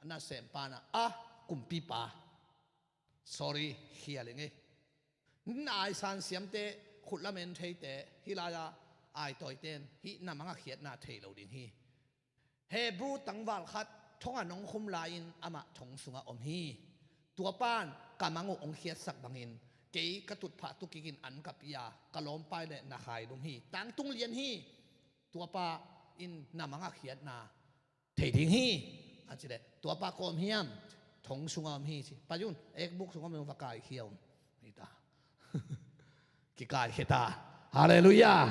a nasem pana, a kumpipa. Sorry, khia leng e. Aisan siamte, khutlam en theite, hih lai-a aitawiten, hih na manga khiatna thei lo ding hi. Hebrew tangval khat, thong a nong khum lai-in amah thong sungah om hi. Tua pan, ka mang uh hong khiatsak bangin, kei ka tutphah tukik in an ka pia, ka lawmpai le na khailum hi. Tangtung lian hi. Tua pa in na manga khiatna thei ding hi, a ci leh, tua pa kua om hiam? Thong sungah om hi ci. Pai un, ekbuk sungah om, va kaikhia un. Hi ta. Kikaikhia ta. Halleluiah.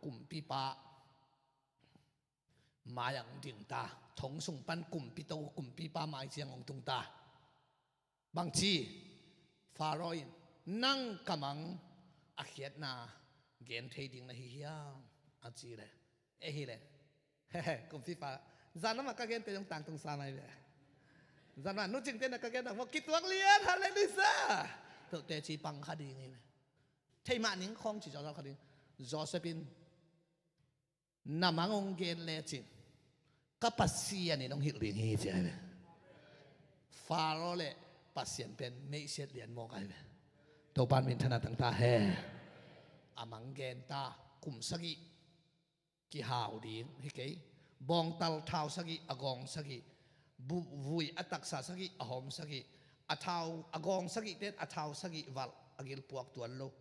Kumpipa mai-ah hong ding ta. Thong sung pan kumpi to, kumpipa mai ciang hong tung ta. Bangci, Faro in, nang ka mang a khiatna gen thei ding na hi hiam? A ci leh. E hi leh. Kumpipa, zan lamah ka gente zong tangtung sa mai ve. Zan lamah nu Cingte na ka gente zong maw, kituak lian, halleluiah. Toh teci pang kha ding hi ve. Thei mah ning khawng ci zawzaw kha ding. Joseph in, na mang hong gen lecin, ka Pasian in hong hilh ding hi ci ai ve. Faro le Pasian pen meihsiat lian mawk ai ve. Topan minthanna tang ta hen. A mang gen ta, kum sagih kihau ding hi kei. Bawngtal thau sagih, a gawng sagih, bu-, vui a taksa sagih, a hawm sagih, a thau, a gawng sagih ten a thau sagih valh a gil puak tuan lo.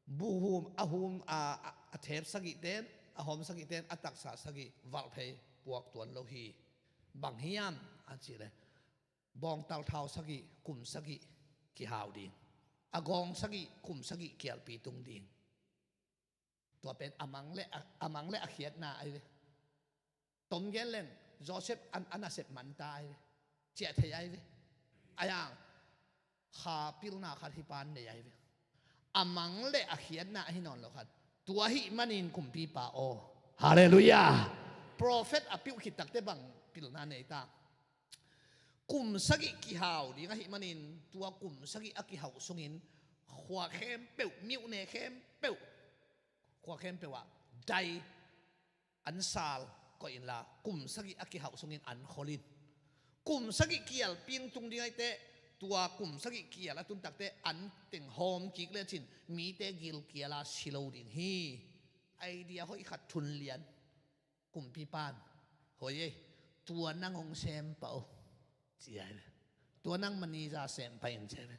Buhum, a hum, a, a, a thep sagih ten, a hawm sagih ten, a taksa sagih valh phei puak tuan lo hi. Bang hiam a ci leh, bawngtal thau sagih, kum sagih kihau ding. A gawng sagih, kum sagih kialpi tung ding. Tua pen a mang le a, a mang le a khiatna ahi ve. Tom gen leng Joseph an, a nasep manta ahi ve. Ciah thei ahi ve. A yang kha pilna khat hi pan nei ahi ve. A mang le a khiatna ahi nawn lo khat. Tua ahi manin kumpipa aw. Halleluiah. Profet a piuh khit takte bang pilna nei ta. Kum sagih kihau ding ahi manin tua kum sagih a kihauh sungin khua khempeuh, miuhne khempeuh, khua khempeuh ah dai an sal koih inla kum sagih a kihauh sungin an khol in. Kum sagih kial pingtung ding ahi teh tua kum sagih kial a tun takte an teng hawm kik lecin mite gilkial a si lo ding hi. Idea hoih khat thun lian. Kumpipan, hoi ei, tua nang hong sem pah uh, ci ai ve. Tua nang maniza sem pah in ci ai ve.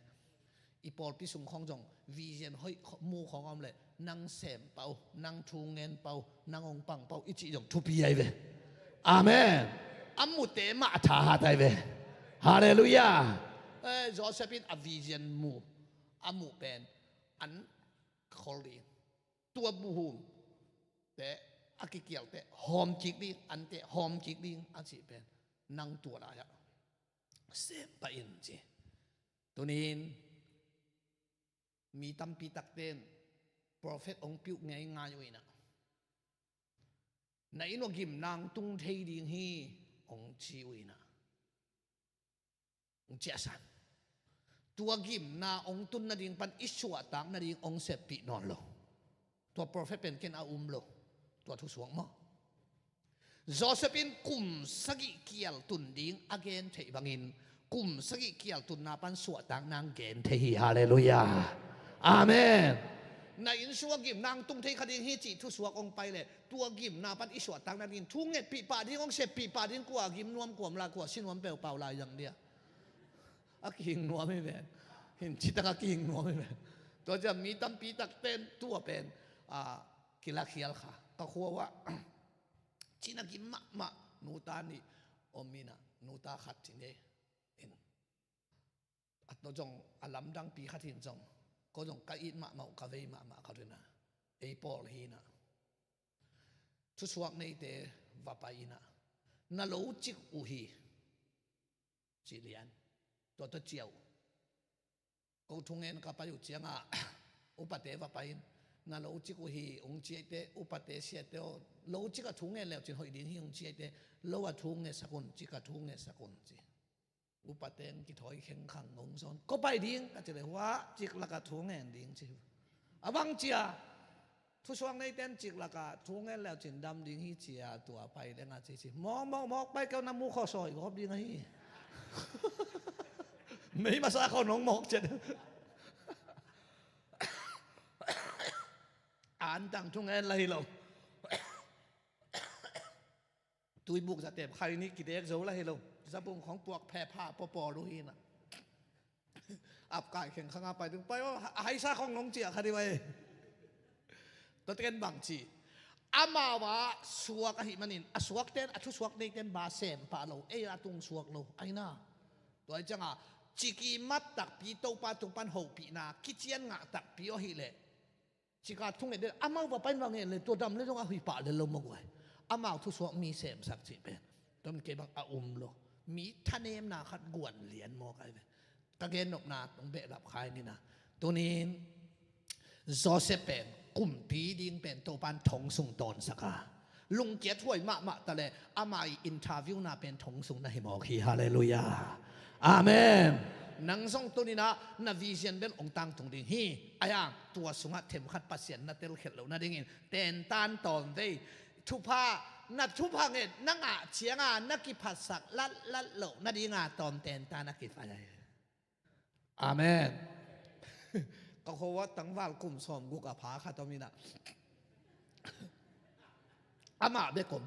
I pawlpi sung khawng zong vision hoih mu khawng om leh nang sem pah uh, nang thu ngen pah uh, nang hong pang pah uh i cih zong thupi ai ve. Amen. A mute mah a thahat ai ve. Halleluiah. Eh, Joseph in a vision mu, a muh pen an khol ding. Tua buhum te a kikial te hawm kik ding, an te hawm kik ding a cih pen nang tua lai-ah sem pah in ci. Tunin mi tampi takten profet hong piuh ngeingai uh inah na inn uh gimna hong tung thei ding hi hong ci uh inah hong ciahsan. Tua gimna hong tun nading pan i suahtak nading hong seppih nawn lo. Tua profet pen ken a um lo. Tua thusuak maw? Joseph in kum sagih kial tun ding a gen theih bangin kum sagih kial tunna pan suahtak nang gen thei hi. Halleluiah. Amen. Na inn sua gimna hong tung thei kha ding hi cih thusuak hong pai leh tua gimna pan i suahtak nading thu ngetpih pah ding hong seppih pah ding kua gim nuam kuam lai kua si nuam peupau lai zang dia. A kihing nuam hi ven. Hin citak a kihing nuam hi ven. Tua ciang mi tampi takten tua pen a kilakhial kha. Ka khua uh ah cina kim mahmah nuta nih om inah nuta khat cine in a to zong a lamdangpi khat hin zong ko zong ka it mahmah uh ka vei mahmah khat hinah ei pawl hinah thusuak neite va pai inah na lo cik uh hi. Cih lian tua tawh ciah uh. Ko thungen ka pai uh ciangah upate va pai in na lo cik uh hi hong ci aite upate siate aw lo cik a thungen leucin hoih ding hi hong ci aite lo a thungetsak un cik a thungetsak un ci. Upate hong kithawi khengkhang hong zawn ko pai ding ka ci le hua cik laka thungen ding ci. A bang cia thusuak neiten cik laka thungen leucin dam ding hi cia tua pai lenga ci ci mawk mawk mawk pai keu na mu khaw sawi gawp ding ahi. Mei masa khaw nong mawk ciat. Antang thungen la hi lo. Tuibuk zatem khai ni kidek zo la hi lo. Zabung khong puak phepha papawl uh hinah. Apkai khengkhanga pai ding pai aw a haisa khong nong ciah kha dih vai. Tuateken bang ci amau a suak ahi manin a suakten a thusuak neiten ba sem pah lo ei a tung suak lo aina. Tua cianga ciki mat takpi Topa tung pan hopihna kician ngah takpi aw hileh cika thunget den amau va pain va ngen le tua dam le zong a huih pah le lo maguai. Amau thusuak mi semsak cih pen ton kei bang a um lo. Mi thanemna khat guan lian maw kai ve. Ka gen nopna tong behlap khai nina tunin Joseph pen kumpi ding pen Topan thong sung tawnsaka lungkiat huai mahmah ta le ama i interview na pen thong sung na hi mawk hi. Halleluiah. Amen. Nang zong tuninah na vision bel ong tangtung ding hi. Ayang tua sungah themkhat Pasian na telkhelh loh nadingin tentan tawm vei. Thupha na thupha nget na ngah cianga na kiphatsak latlat loh nadinga tawm tentan a kipai ahi. Amen. Ka kho ah tangval kum sawm guk a pha khat om inah amah bek om.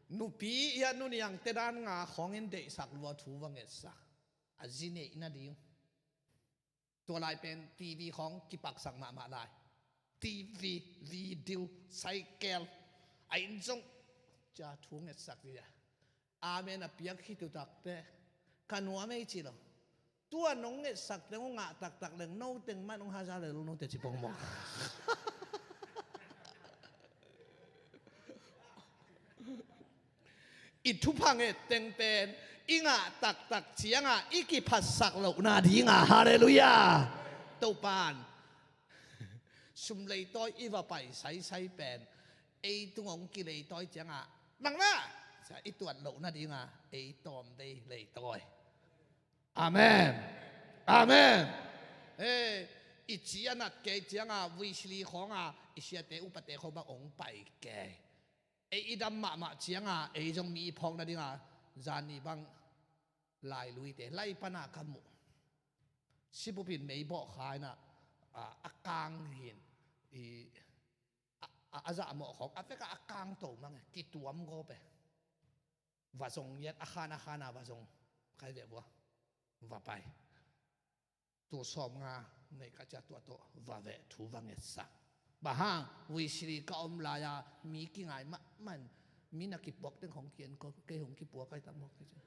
Nupi ia nuniang tedan nga khawngin deihsak lua thu va ngetsak a zi neih nading. Tua lai pen TV khawng kipaksak mahmah lai. TV, video, cycle a in zong cia thu ngetsak dih a amen a piak khitutakte ka nuam ei ci lo. Tua nong ngetsak teng uh ngah taktak leng no teng man ong haza le lo note ci pongmawk. i thupha nget teng pen i ngah taktak ciangah i kiphatsak lohna dingah, halleluiah, Topan sum leitawi i va pai saisai pen ei tung hong kileitawi ciangah, nang na, i tuat lohna dingah ei tawm dei leitawi. Amen. Amen. Ei, i ci a nat kei cianga vuisili khawnga i siate upate khawng bang hong pai kei. Ei i dam mahmah cianga ei zong mi i phawk nadinga zani bang lailuite lai pana ka muh. Sipupin meibawh kha inah, a, a kang hin i, a, a, a zahmawh khawng a veka a kang to mang e, kituam gawp e. Va zong iat a khan a khana va zong khai veh vua va pai. Tul sawmnga neih ka cia tua tawh va veh thu va ngetsak. Bang hang vuisili ka om lai-a mi kingai mahmah in mi na kipuak teng khong kian ko kei hong kipuak ai tak mawk kei ci.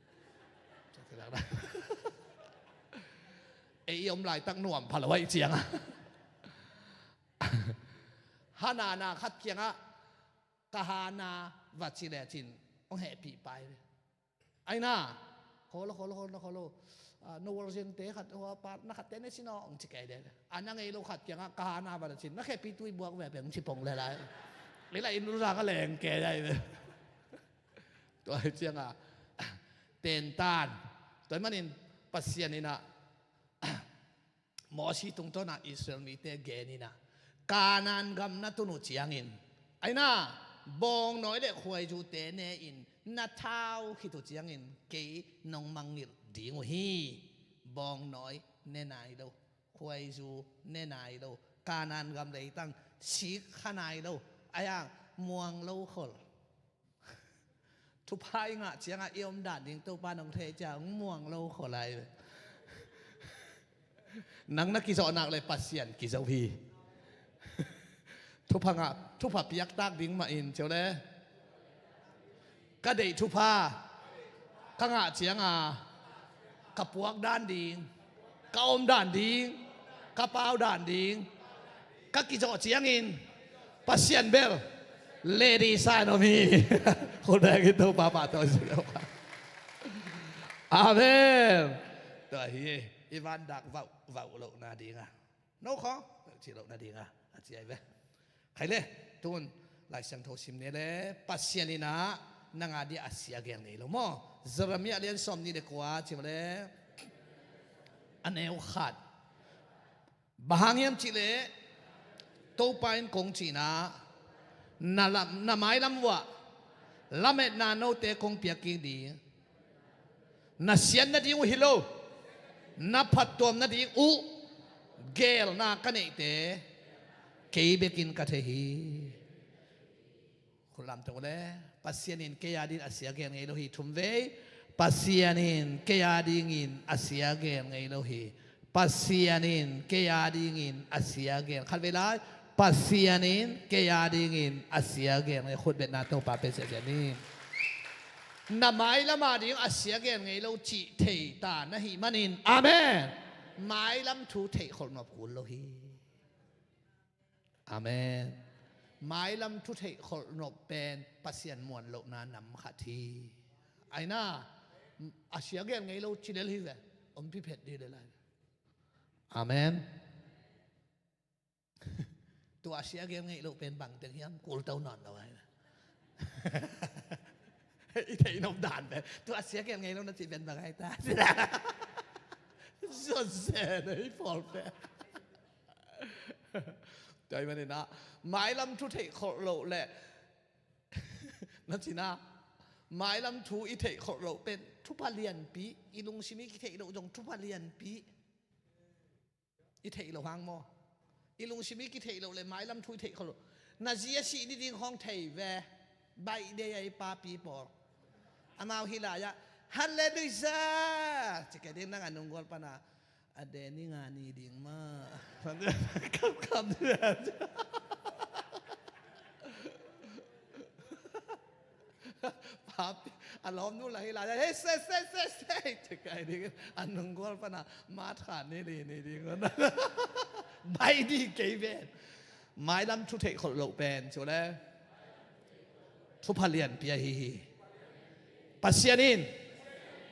Ei i om laitak nuam pha lo aih cianga hanana khat kiangah ka hana va ci lecin hong hehpih pai ve. Aina, kholo kholo kholo kholo. Ah, no work zente khat, hua pa na khat tene sino hong ci kei de. Ana ngei lo khat kiangah ka hana va lecin na khepi tui buak ve peng ci pong le lai. Lila in lu zang a leng kei dai ve. Tua hi cianga tentan tua manin Pasian inah Mosi tungtawna Israel mite gen inah Kanaan gam na tun uh ciangin aina bawngnawi le khuaizute ne-in na thau khit uh ciangin kei nong mangngilh ding uh hi. Bawngnawi ne nai lo, khuaizu ne nai lo, Kanaan gam leitang sik kha nai lo, a yang muang lo khol. Thupha i ngah ciangah i om dan ding Topa nong thei ciang muang lo khol lai ve. Nang na kizawh nak le Pasian kizo hi. Thupha ngah, thupha piaktak ding mah in cio le ka deih thupha ka ngah cianga ka puak dan ding, ka om dan ding, ka pau dan ding ka kizawh ciangin Pasian bel lady sign om hi. Khut bek in Topa pahtawi si lo. Amen. Tua hi i vandak vauh vauh lohna dinga no khaw cih lohna dinga a ci ai ve. Khai le tun Lai Siangtho sim ni le Pasian inah nanga dia a sia gel ngei lo maw? Jeremiah lian sawm nih le kua cim le a neu khat. Bang hang hiam cihleh Topa in kong cihna na, lam, na mailam uah lametna note kong piak kik ding. Na siat nading uh hi lo, na phattuam nading uh geelna ka neihte kei bekin ka thei hi. Khut lamto le Pasian in kei a dingin a sia gel ngei lo hi. Thumvei, Pasian in kei a dingin a sia gel ngei lo hi. Pasian in kei a dingin a sia gel. Khatvei lai, Pasian in kei a dingin a sia gel ngei. Khut betna Topa pe siasia ni. Na mailam a ding a sia gel ngei lo cih thei ta na hih manin, amen, mailam thu theih kholh nuam kul lo hi. Amen. Mailam thu theih kholh nop pen Pasian muan lohna nam khat hi. Aina, a sia gel ngei lo ci lel hi ve. Om pi phet dih lel lai ve. Amen. Tua a sia gel ngei lo pen bang teng hiam kul to nawn lo ai ve. I theih nop dan pen tua a sia gel ngei lo na cih pen bang ai ta. Zon se na i pawl pen. Tua ahih manin ah mailam thu theih kholh loh le na cihna mailam thu i theih kholh loh pen thupha lianpi, i lungsim i kitheih loh zong thupha lianpi. I theih loh hang maw? I lungsim i kitheih loh le mailam thu i theih kholh loh. Na zi a sih ni ding khawng thei ve. Baih dei a i papi pawl. Amau hih lai-ah halleluiah ci kei ding nang a nunggol pana a de ni nga ni ding mah. Kam kam. Papi a lawmnu la hih lai-ah hei se se se se ci kei ding a nunggol pana mat kha ni li ni ding. Baih ding kei ven. Mailam thu theih kholh loh pen ci le thupha lianpi ahi hi. Pasian in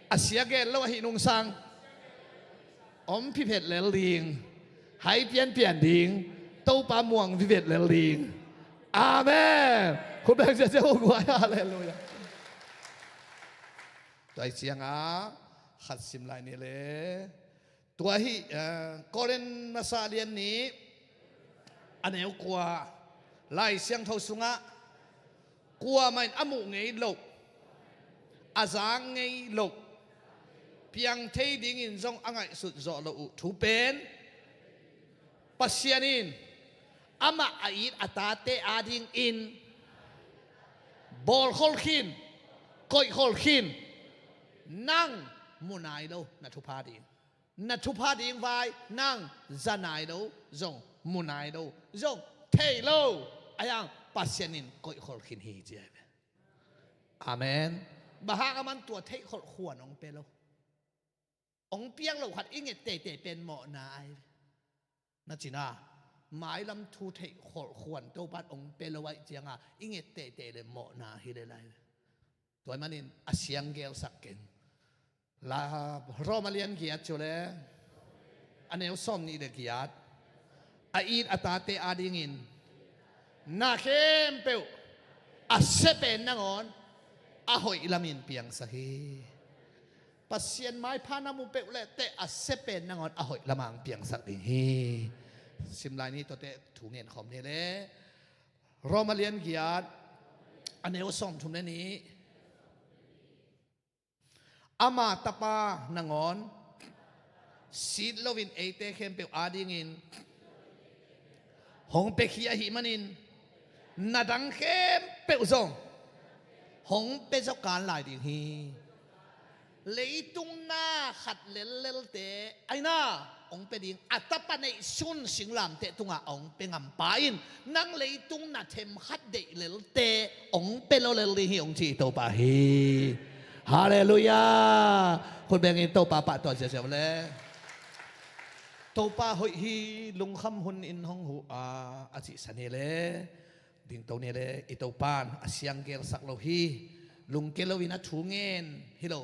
a sia gel lo ahi nungsang om phiphet lel ding, hai pianpian ding, Topa muang vivet lel ding. Amen. Khut beng ziahziah uh guai. Halleluiah. Tua hi ciangah khat sim lai ni le. Tua hi, eh, Korin masa lian nih a neu kua, Lai Siangtho sungah kuamah in a muh ngei loh, a zak ngei loh, piang thei dingin zong a ngaihsut zawh loh uh thu pen Pasian in amah a it a tate adingin bawlkhol khin, koihkhol khin, nang mu nai lo na thupha ding. Na thupha ding vai nang za nai lo, zong mu nai lo, zong thei lo. Ahi hang Pasian in koihkhol khin hi ci ahi ve. Amen. Bang hang a man tua theihkholh khuan hong pia lo. Hong piang lo khat i nget teitei pen mawhna ahi ve. Na cina, mailam thu theihkholh khuan Topan hong pia lo ahih cianga i nget teitei le mawhna hi le lai ve. Tua ahih manin a siang gelsak keng. La Roma lian giat cu le a neu sawm nih le giat. A it a tate adingin na khempeuh a sia pen nangawn a hoih lamin piangsak hi. Pasian maipha na mu peuh le teh a sia pen nangawn a hoih lamang piangsak ding hi. Sim lai ni tuate thu ngen khawm ni le Roma lian giat a neu sawm thum le nih. Ama tapa nangawn sit loin eite khempeuh adingin hong piakhia ahih manin na dang khempeuh zong hong pia zaw kan lai ding hi. Leitung na khat lellelte aina hong pia ding a tapa neihsun singlamteh tungah hong pia ngampa in nang leitung na themkhat deih lelte hong pia lo lel ding hi hong ci Topa hi. Halleluiah. Khut bengin Topa pahtawi ziahziah le. Topa hoih hi, lungkham hun in hong huh a, a cihsan hi le. Dingto ni le i Topan a siang gelsak lo hi. Lungke loin a thu ngen hi lo,